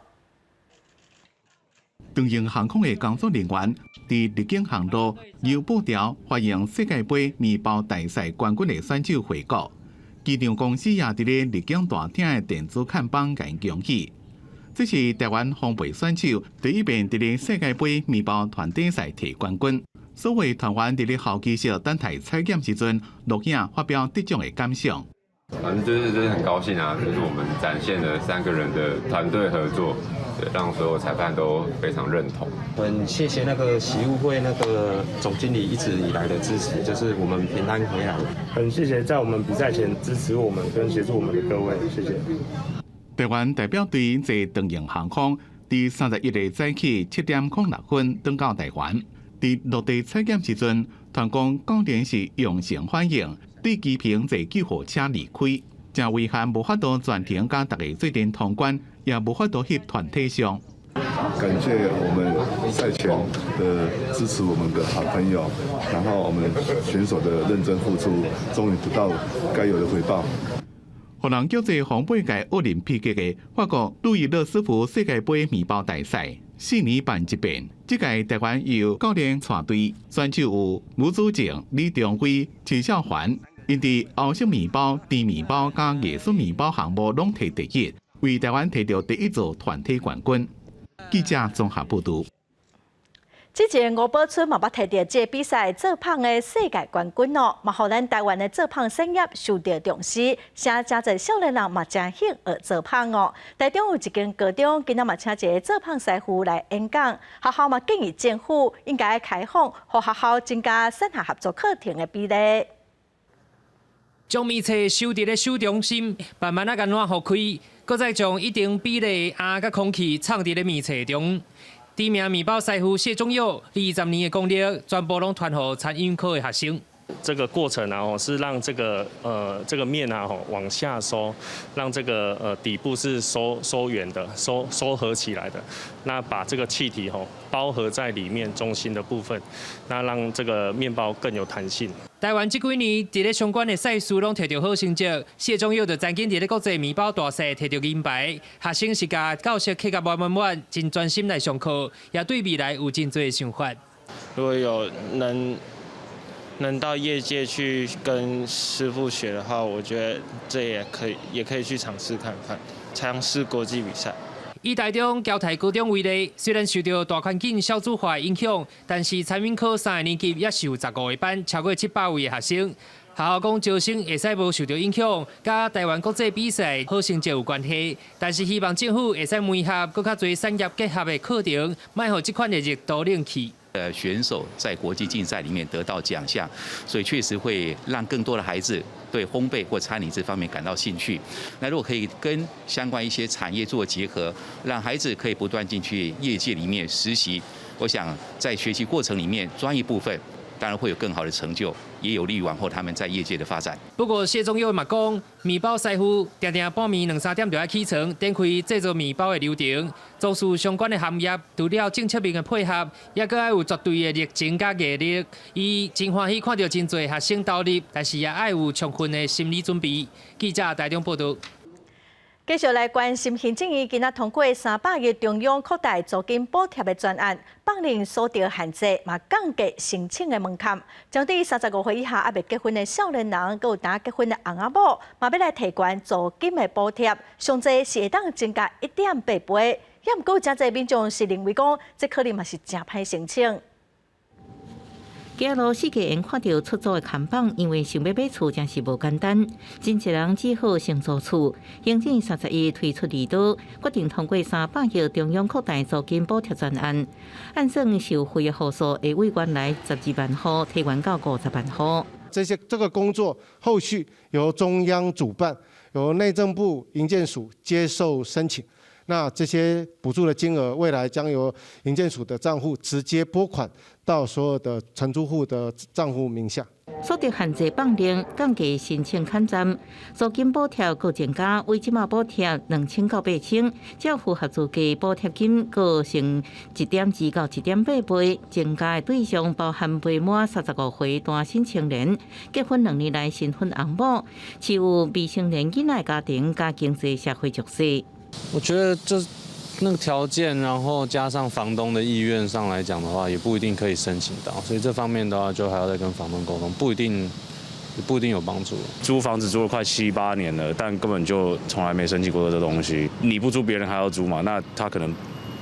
Speaker 22: 長榮航空的工作人員佇入境航路由布條歡迎世界盃麵包大賽冠軍的選手回國。機場公司也佇咧入境大廳的電子看板共伊恭喜。這是台灣烘焙選手第一遍佇咧世界盃麵包團體賽提冠軍。所有團員佇咧候機室等待採檢時陣，錄影發表得獎的感想。
Speaker 5: 反正就是真的很高興啊！就是我們展現了三個人的團隊合作，對，讓所有裁判都非常認同。
Speaker 7: 很謝謝那個習武會那個總經理一直以來的支持，就是我們平安回來。
Speaker 9: 很謝謝在我們比賽前支持我們跟協助我們的各位，謝謝。
Speaker 22: 台灣代表隊坐長榮航空，佇31日早起7點06分轉到台灣。佇落地採檢時陣，傳講教練是陽性反應，對機坪坐救護車離開。誠遺憾無法度全程佮大家做陣通關，也無法度翕團體相。
Speaker 10: 感謝我們賽前的支持，我們的好朋友，然後我們選手的認真付出，終於得到該有的回報。
Speaker 22: 予人叫做烘焙界奧林匹克的法國路易勒斯福世界盃麵包大賽，4年辦一遍。這屆台灣由教練帶隊，選手有吳祖靜、李中輝、陳孝環，𪜶佇歐式麵包、甜麵包佮藝術麵包項目攏提第一，為台灣提著第一座團體冠軍。記者綜合報道。
Speaker 1: 之前吳寶春嘛捌提著這个比賽做麭的世界冠軍哦，嘛予咱台灣的做麭產業受著重視，誠濟少年人嘛誠興學做麭哦。台中有一間高中，今仔嘛請一个做麭師傅來演講，學校嘛建議政府應該開放，予學校增加產學合作課程的比例。
Speaker 21: 將麵冊收佇咧手中心，慢慢仔共暖予開，閣再將一定比例的餡佮空氣藏佇咧麵冊中。知名麵包師傅謝忠佑，20年的功力，全部攏傳予餐飲科的學生。
Speaker 23: 這個過程啊，哦，是讓這個麵啊，吼往下收，讓這個底部是收收圓的，收收合起來的。那把這個氣體吼包合在裡面中心的部分，那讓這個麵包更有彈性。
Speaker 21: 台灣這幾年佇咧相關的賽事攏提著好成績，謝忠佑就曾經佇咧國際麵包大賽提著銀牌。學生是共教室客甲滿滿滿，真專心來上課，也對未來有真濟想法。
Speaker 24: 如果有能到業界去跟師傅學的話，我覺得這也可以，也可以去嘗試看看，嘗試國際比賽。
Speaker 21: 以台中僑泰高中為例，雖然受著大環境少子化的影響，但是餐飲科三個年級也是有15個班，超過700位的學生。學校講招生會使無受著影響，佮台灣國際比賽好成績有關係。但是希望政府會使媒合閣較濟產業結合的課程，莫予這款的熱度冷去。
Speaker 26: 選手在國際競賽裡面得到獎項，所以確實會讓更多的孩子對烘焙或餐飲這方面感到興趣。那如果可以跟相關一些產業做結合，讓孩子可以不斷進去業界裡面實習，我想在學習過程裡面專業部分當然會有更好的成就，也有利於往後他們在業界的發展。
Speaker 21: 不過謝忠佑嘛講，麵包師傅定定半暝兩三點就愛起床，展開製作麵包的流程。從事相關的行業，除了政策面的配合，也閣愛有絕對的熱情佮毅力。伊真歡喜看著真濟學生投入，但是也愛有充分的心理準備。記者台中報道。
Speaker 1: 繼續來關心行政院今仔通過300億中央擴大租金補貼的專案，放寬所得限制，嘛降低申請的門檻。針對35歲以下猶未結婚的少年人，閣有焦結婚的翁仔某，嘛欲來提懸租金的補貼，上濟是會當增加1.8倍。也毋過有誠濟民眾是認為講，這可能嘛是誠歹申請。
Speaker 6: 街路四界緣看著出租的看板，因為想欲買厝真是無簡單，真濟人只好先租厝。行政31推出利多，決定通過三百億中央擴大租金補貼專案，按算受惠的戶數會為原來12萬戶提懸到50萬戶。
Speaker 8: 這些這個工作後續由中央主辦，由內政部營建署接受申請。那這些補助的金額，未來將由營建署的賬戶直接撥款到所有的承租戶的賬戶名下。
Speaker 6: 所得限制放寬，降低申請坎站，租金補貼閣增加，為這馬補貼2000到8000，只要符合資格，補貼金閣成1.2到1.8倍。增加的對象包含未滿35歲單身青年、結婚2年內新婚翁某、飼有未成年囡仔家庭佮經濟社會弱勢。
Speaker 11: 我覺得這那個條件，然後加上房東的意願上來講的話，也不一定可以申請到，所以這方面的話，就還要再跟房東溝通，不一定有幫助。
Speaker 12: 租房子租了快七八年了，但根本就從來沒申請過這東西。你不租，別人還要租嘛？那他可能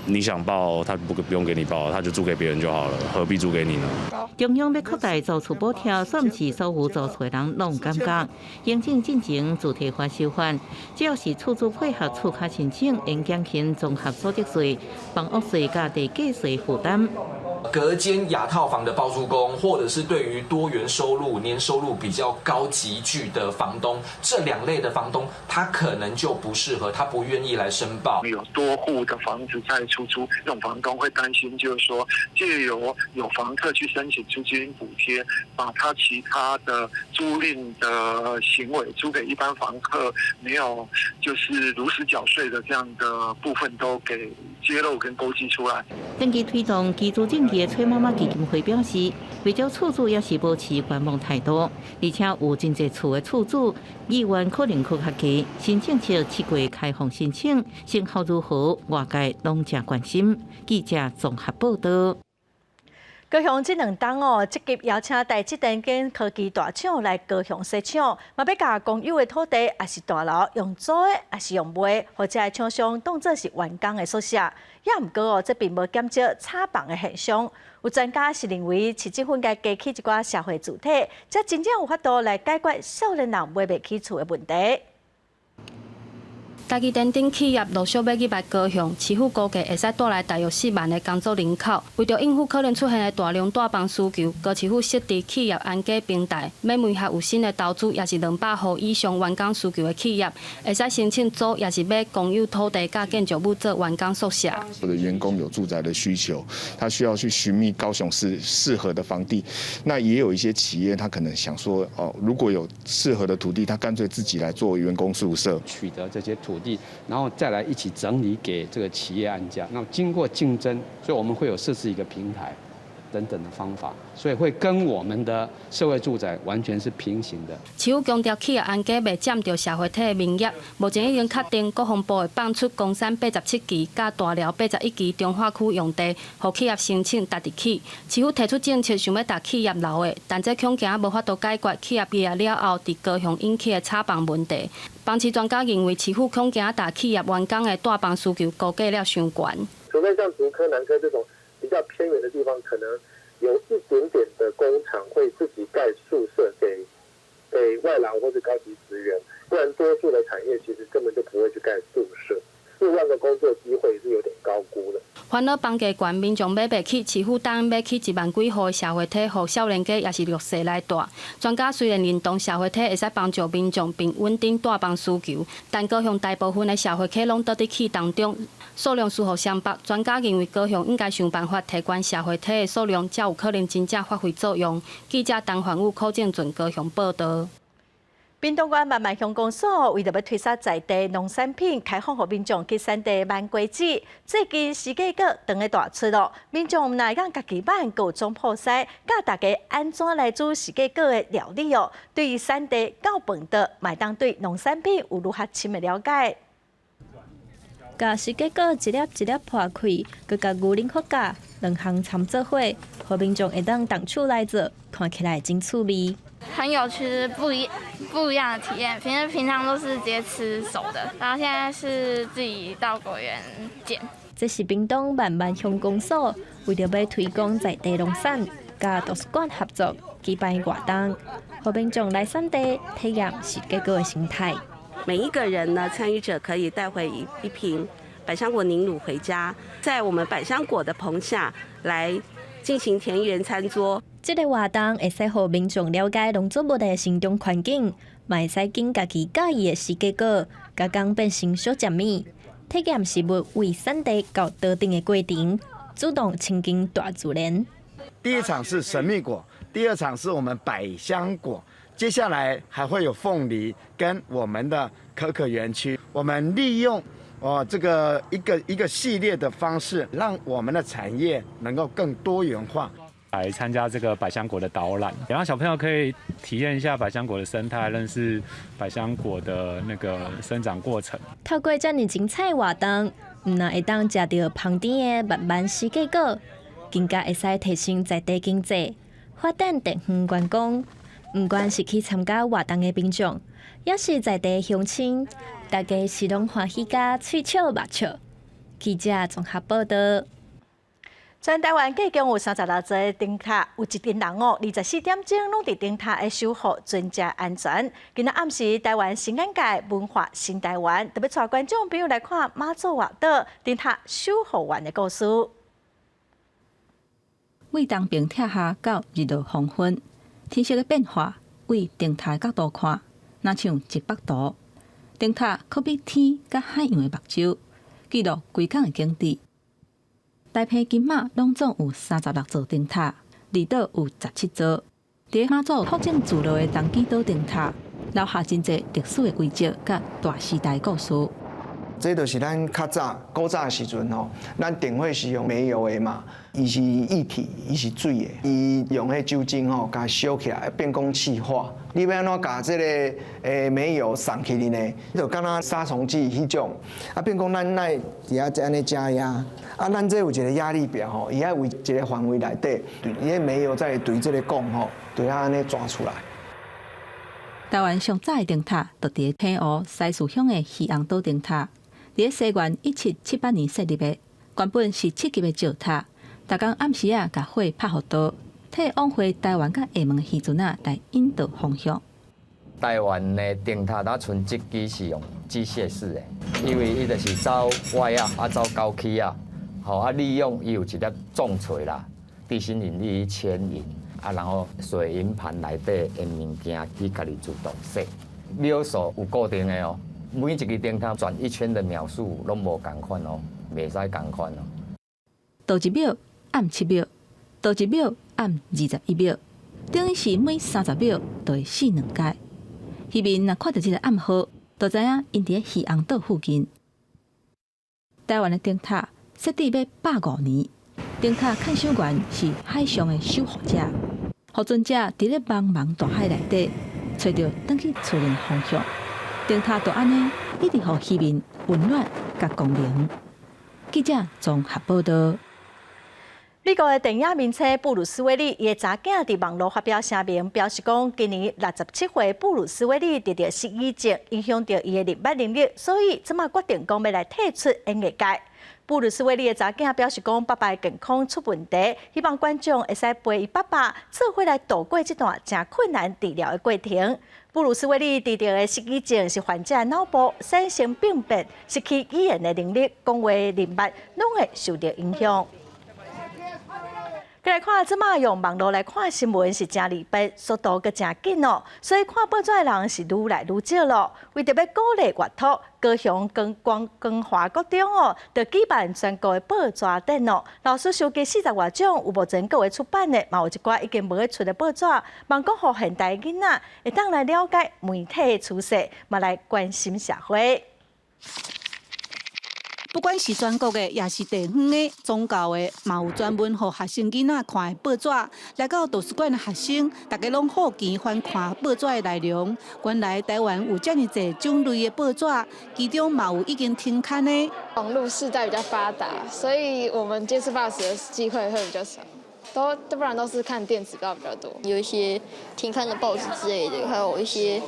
Speaker 12: 你想報，他不用給你報，他就租給別人就好了，何必租給你呢？
Speaker 6: 中央欲擴大租厝補貼，算毋是所有租厝的人攏有感覺。行政進前自提法修法，只要是厝主配合厝卡申請，會減輕綜合所得稅、房屋稅佮地價稅負擔。
Speaker 13: 隔間雅套房的包租公，或者是對於多元收入、年收入比較高級距的房東，這兩類的房東，他可能就不適合，他不願意來申報。
Speaker 15: 有多戶的房子在出租，這種房東會擔心，就是說借由有房客去申請租金補貼，把他其他的租賃的行為租給一般房客，沒有就是如實繳稅的這樣的部分都給揭露跟勾稽出來。
Speaker 6: 長期推動居住正義的崔媽媽基金會表示，不少厝主也是保持觀望態度，而且有真濟厝的厝主意願可能閣較低，新政策7月開放申請，成效如何，外界攏誠關心。記者綜合報道。
Speaker 1: 高雄這兩冬哦，積極邀請台積電跟科技大廠來高雄設廠，嘛欲共公有的土地，抑是大樓用租的，抑是用賣，予這廠商當做是員工的宿舍。也毋過哦，這並無減少炒房的現象。有專家是認為，市政府應該加起一寡社會住宅，才真正有法度來解決少年人買袂起厝的問題。
Speaker 27: 台積電等企業陸續欲入來高雄，市府估計會使帶來大約4萬个工作人口。為著應付可能出現的大量蹛房需求，高市府設置企業安家平台，欲媒合有新的投資，抑是200戶以上員工需求的企業，會使申請租，抑是買公有土地佮建築物做員工宿舍。
Speaker 28: 我的員工有住宅的需求，他需要去尋覓高雄市適合的房地。那也有一些企業，他可能想說，哦，如果有適合的土地，他乾脆自己來做員工宿舍，
Speaker 29: 取得這些土地，然後再來一起整理給這個企業安家。那經過競爭，所以我們會有設置一個平台等等的方法，所以會跟我們的社會住宅完全是平行的。
Speaker 27: 市府強調，企業安家袂佔著社會體的面額，目前已經確定國防部會放出岡山87期佮大寮81期重劃區用地，予企業申請沓入去。市府提出政策，想欲共企業留的，但這恐驚無法度解決企業畢業了後，佇高雄引起的炒房問題。房市專家認為，市府恐驚共企業員工的蹛房需求估計了傷懸。
Speaker 30: 除非像竹科、南科這種比較偏遠的地方，可能有一點點的工廠會自己蓋宿舍給外勞或者高級職員，不然多數的產業其實根本就不會去蓋宿舍。4萬個工作機會是有點高估的。
Speaker 27: 煩惱房價懸，民眾買袂起，市府擔欲起1萬幾戶的社會體，予少年家抑是弱勢來蹛。專家雖然認同社會體會使幫助民眾並穩定蹛房需求，但高雄大部分的社會體攏倒佇起當中，數量需予雙北。專家認為高雄應該想辦法提懸社會體的數量，才有可能真正發揮作用。記者陳凡武、柯正俊高雄報道。
Speaker 1: 屏東縣萬巒鄉公所為著欲推銷在地農產品，開放予民眾去產地挽果子。最近時節果當咧大出囉，民眾毋但會當家己挽，閣有總鋪師教大家按怎來煮時節果的料理哦。對於產地到飯桌，嘛會當對農產品有愈較深的了解。
Speaker 2: 共釋迦果一粒一粒破開，閣共牛奶發酵，兩項摻做伙，予民眾會當動手來做，看起來真趣味。
Speaker 3: 很有趣，不一樣的體驗。平常都是直接吃熟的，然後現在是自己到果園撿。
Speaker 2: 這是屏東萬巒鄉公所為著欲推廣在地農產，佮圖書館合作舉辦活動，予民眾來產地體驗釋迦果的生態。
Speaker 4: 每一個人呢，參與者可以帶回一瓶百香果凝乳回家，在我們百香果的棚下來進行田園餐桌。
Speaker 2: 這个活動會使予民眾了解農作物的生長環境，嘛會使揀家己佮意的釋迦果，加工變成小食物，體驗食物為產地到桌頂的過程，主動親近大自然。
Speaker 14: 第一場是神秘果，第二場是我們百香果，接下來還會有鳳梨跟我們的可可園區。我們利用哦這個一個一個系列的方式，讓我們的產業能夠更多元化。
Speaker 16: 來參加這個百香果的導覽，讓小朋友可以體驗一下百香果的生態，認識百香果的那個生長過程。
Speaker 2: 透過遮爾精彩活動，毋但會當食著芳甜的萬巒釋迦果，更加會使提升在地經濟，發展地方觀光。毋管是去參加活動的民眾，抑是在地鄉親，大家是攏歡喜共喙笑目笑。記者綜合報道。
Speaker 1: 全台灣計共有36座燈塔，有一群人哦，24點鐘攏佇燈塔咧守護船隻安全。今仔暗時，台灣新眼界文化新台灣，特別帶觀眾朋友來看馬祖外島燈塔守護員的故事。
Speaker 17: 為東平拆下到日落黃昏，天色的變化，為燈塔的角度看，若像一幅圖。燈塔可比天佮海洋的目睭，記錄規工的景致。台澎金馬攏總有36座燈塔，離島有17座。佇馬祖拓展聚落的東莒島燈塔，留下真濟歷史的遺跡佮大時代故事。
Speaker 18: 這就是咱較早古早的時陣吼，咱點火是用煤油的嘛，伊是液體，伊是水的，伊用彼酒精吼，共燒起來變講氣化。你欲按怎共這个煤油送去呢？就敢若殺蟲劑彼種，啊變講咱愛佇遐按呢加壓，啊咱這有一個壓力表吼，伊愛佇一个範圍內底，伊彼煤油才會對這个管吼，對遐按呢抓出來。
Speaker 17: 台灣上早的燈塔，就佇澎湖西嶼鄉的漁翁島燈塔。佇西元1778年設立的，原本是七級的石塔，逐工暗時仔共火拍予桌，替往回台灣佮廈門的漁船仔來引導方向。
Speaker 19: 台灣的燈塔，若賰這支是用機械式的，因為伊就是走歪仔，啊走郊區仔，吼啊利用伊有一粒重錘啦，地心引力牽引，啊然後水銀盤內底的物件去共伊自動熄，秒數有固定的哦。每一支燈塔轉一圈的秒數攏無仝款哦，袂使仝款哦。
Speaker 17: 倒一秒按7秒，倒一秒按21秒，等於是每30秒就會熄兩擺。漁民若看著這个暗號，就知影𪜶佇咧漁翁島附近。台灣的燈塔設置欲150年，燈塔看守員是海上的守護者，予船隻佇咧茫茫大海內底揣著轉去厝的方向。燈塔就按呢，一直予漁民溫暖佮光明。記者綜合報道。
Speaker 1: 美國的電影明星布魯斯威利，伊的查囝佇網路發表聲明，表示講今年67歲布魯斯威利得著失語症，影響著伊的認捌能力，所以這馬決定講欲來退出演藝界。布魯斯威利的查囝表示講，爸爸的健康出問題，希望觀眾會使陪伊爸爸做伙來度過這段誠困難治療的過程。布魯斯威利得著的失語症是患者腦部產生病變，失去語言的能力，講話認捌攏會受著影響。來看，這馬用網路來看新聞是誠利便，速度閣誠緊哦，所以看報紙的人是愈來愈少咯。為著欲鼓勵閱讀，高雄光光華國中哦，就舉辦全國的報紙展哦。老師收集40外種有目前閣有出版的，嘛有一寡已經無咧出的報紙，望講予現代囡仔會當來了解媒體的趨勢，嘛來關心社會。
Speaker 5: 不管是全國的，抑是地方的、宗教的，嘛有專門予學生囡仔看的報紙。來到圖書館的學生，大家攏好奇翻看報紙的內容。原來台灣有遮爾濟種類的報紙，其中嘛有已經停刊的。
Speaker 7: 網路世代比較發達，所以我們接觸報紙的機會會比較少，都不然都是看電子報比較多。
Speaker 9: 有一些停刊的報紙之類的，還有一些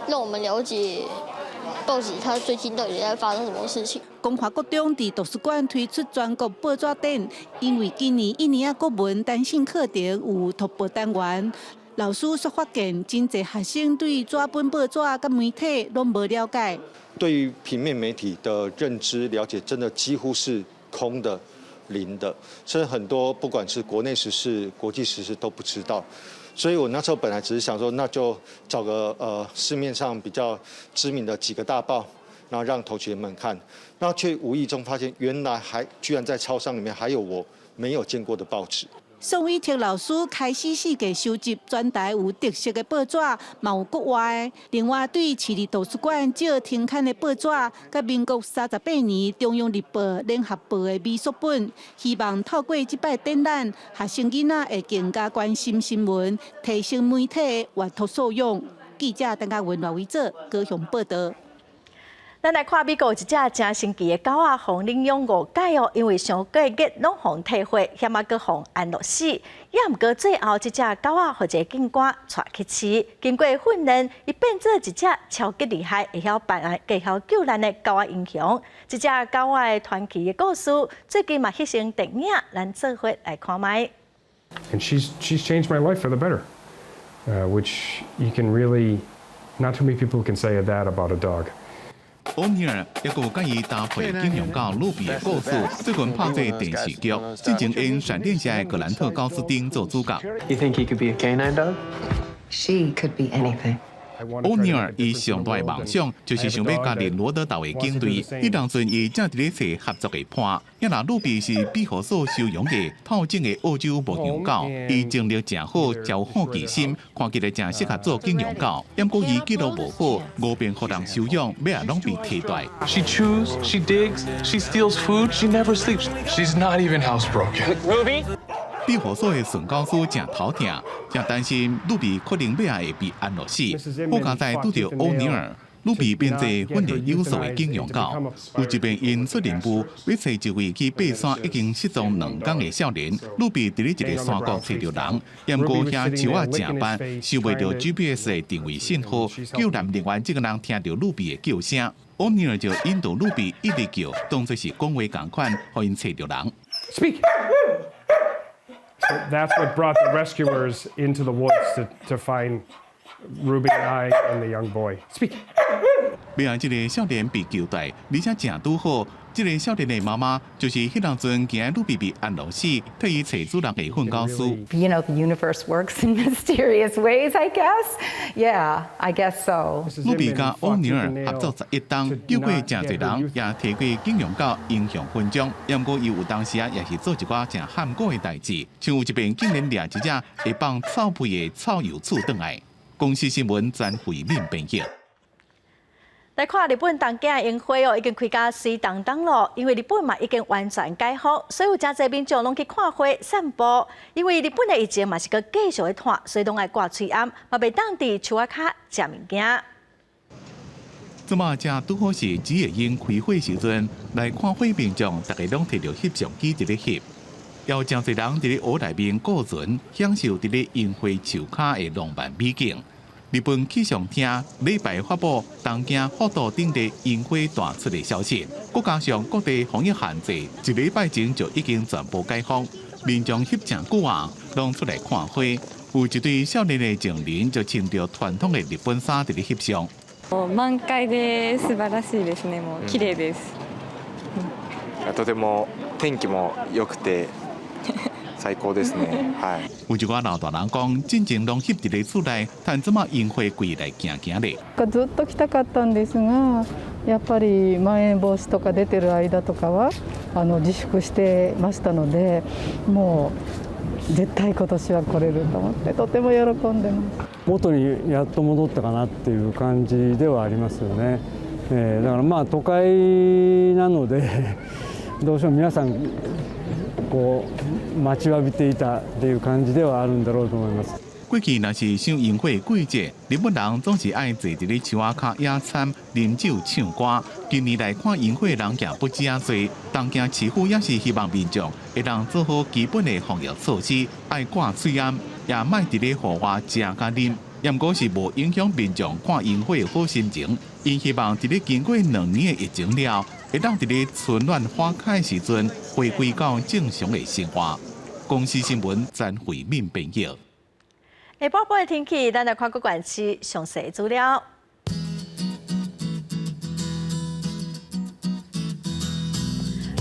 Speaker 9: 讓我們了解報紙它最近到底在發生什麼事情。
Speaker 5: 光華國中佇圖書館推出全國報紙展，因為今年一年仔國文單性課程有突破單元，老師煞發現真濟學生對紙本報紙佮媒體攏無了解。
Speaker 10: 對於平面媒體的認知了解，真的幾乎是空的、零的，甚至很多不管是國內時事、國際時事都不知道。所以我那時候本來只是想說，那就找個市面上比較知名的幾個大報，然後讓同學們看，那卻無意中發現，原來還居然在超商裡面還有我沒有見過的報紙。
Speaker 5: 宋偉哲老師開始四界收集全台有特色的報紙，嘛有國外的。另外，對市立圖書館借停刊的報紙，佮民國38年中央日報、聯合報的微縮本，希望透過這擺展覽，學生囡仔會更加關心新聞，提升媒體的閱讀素養。記者鄧家文、賴維哲高雄報道。
Speaker 1: 咱來看美國有一隻誠神奇的狗仔，予人領養五擺哦，因為傷過熱，攏予退貨，險仔閣予安樂死。也毋過最後，這隻狗仔予一個警官帶去飼，經過訓練，伊變做一隻超級厲害、會曉辦案、會曉救難的狗仔英雄。這隻狗仔的傳奇的故事，最近嘛翕成電影，咱做伙來看覓。
Speaker 20: And she's changed my life for the better, which you can really, not too many people can say that about a dog.
Speaker 22: 歐尼爾一個佮伊搭配警用狗魯比的故事，最近拍做電視劇，之前演閃電俠的格蘭特高斯丁做主角。
Speaker 23: You think he could be a canine dog?
Speaker 24: She could be anything.
Speaker 22: 歐尼爾伊上大的夢想就是想欲加入羅德島的警隊。彼當陣伊正佇咧揣合作的伴，啊若魯比是庇護所收養的透種的澳洲牧羊狗，伊精力誠好，誠有好奇心，看起來誠適合做警用狗。毋過伊記錄無好，五遍予人收養，尾仔攏被替代。
Speaker 25: She chews, she digs, she steals food, she never sleeps. She's not even housebroken.
Speaker 23: Ruby.
Speaker 22: 庇護所的馴狗師誠頭疼，誠擔心魯比可能尾仔會被安樂死。好佳哉拄著歐尼爾，魯比變做訓練有素的警用狗。有一遍𪜶出任務，欲揣一位去爬山已經失蹤2工的少年，魯比佇咧一个山谷揣著人，毋過遐樹仔誠密，收袂著 GPS 的定位信號，救難人員這個人聽著魯比的叫聲，歐尼爾就引導魯比一直叫，當作是講話仝款，予𪜶揣著人。
Speaker 20: Speak. So that's what brought the rescuers into the woods to find Ruby and I and the young boy. Speak.
Speaker 22: 尾仔這个少年被救來，而且誠拄好。這个少年的媽媽就是彼當陣驚魯比被安樂死，替伊揣主人的訓狗師。
Speaker 26: The universe works in mysterious ways, I guess. Yeah, I guess so.
Speaker 22: 魯比佮歐尼爾合作11冬，救過誠濟人，也提過警用狗英雄勳章。毋過伊有當時啊，也是做一寡誠譀古的代誌，像有一遍竟然掠一隻會放臭屁的臭鼬鼠轉來。公視新聞詹慧敏編譯。
Speaker 1: 來看日本東京的櫻花哦，已經開甲媠當當囉。因為日本嘛已經完全解封，所以有誠濟民眾攏去看花散步。因為日本的疫情嘛是閣繼續咧湠，所以攏愛掛喙罨，嘛袂當佇樹仔跤食物件。
Speaker 22: 這馬正拄好是紫葉櫻開花時陣，來看花民眾，大家攏提著翕相機佇咧翕，也有誠濟人佇咧湖內面顧船，享受佇咧櫻花樹跤的浪漫美景。日本氣象廳禮拜發布東京福島等地櫻花大出的消息，閣加上各地防疫限制，一禮拜前就已經全部解封，民眾翕誠久啊，攏出來看花。有一對少年的情人就穿著傳統的日本衫佇咧翕相。
Speaker 31: 満開で素晴らしいですね。もう綺麗です。
Speaker 32: とても天気も良くて最高ですね。はい。
Speaker 22: 有一寡老大人講，進前攏翕佇咧厝內，但這馬櫻花規來行行咧。
Speaker 33: ずっと來たかったんですが、やっぱりまん延防止とか出てる間とかは自粛してましたので、もう絶対今年は來れると思ってとても喜んでます。
Speaker 34: 元にやっと戻ったかなっていう感じではありますよね。
Speaker 3: だからまあ都会なのでどうしても皆さんこう待ちわびていたっていう感じではあるんだろうと思います。
Speaker 22: 過去若是賞櫻花季節，日本人總是愛坐佇咧樹仔跤野餐、啉酒、唱歌。今年來看櫻花的人也不止遮濟，東京市府也是希望民眾會當做好基本的防疫措施，愛掛喙罨，也莫佇咧戶外食佮啉。毋過是無影響民眾看櫻花的好心情。𪜶希望佇咧經過2年的疫情了，會當佇咧春暖花開時陣，回歸到正常的生活。公視新聞詹慧敏編譯。
Speaker 1: 下晡晡的天氣，咱來看各縣市詳細資料。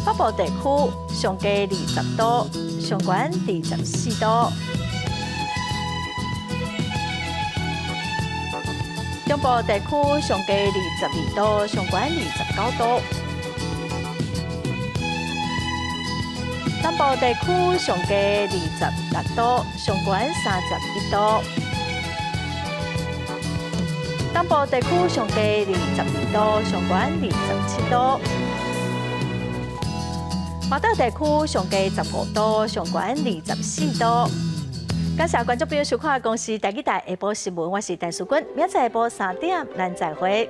Speaker 1: 北部地區上低20度，上懸24度。中部地區上低22度，上懸29度。南部地區上低26度，上懸31度。東部地區上低22度，上懸27度。華東地區上低15度，上懸24度。感謝觀眾朋友收看公視台語台下晡新聞，我是陳淑君，明仔下晡3點咱再會。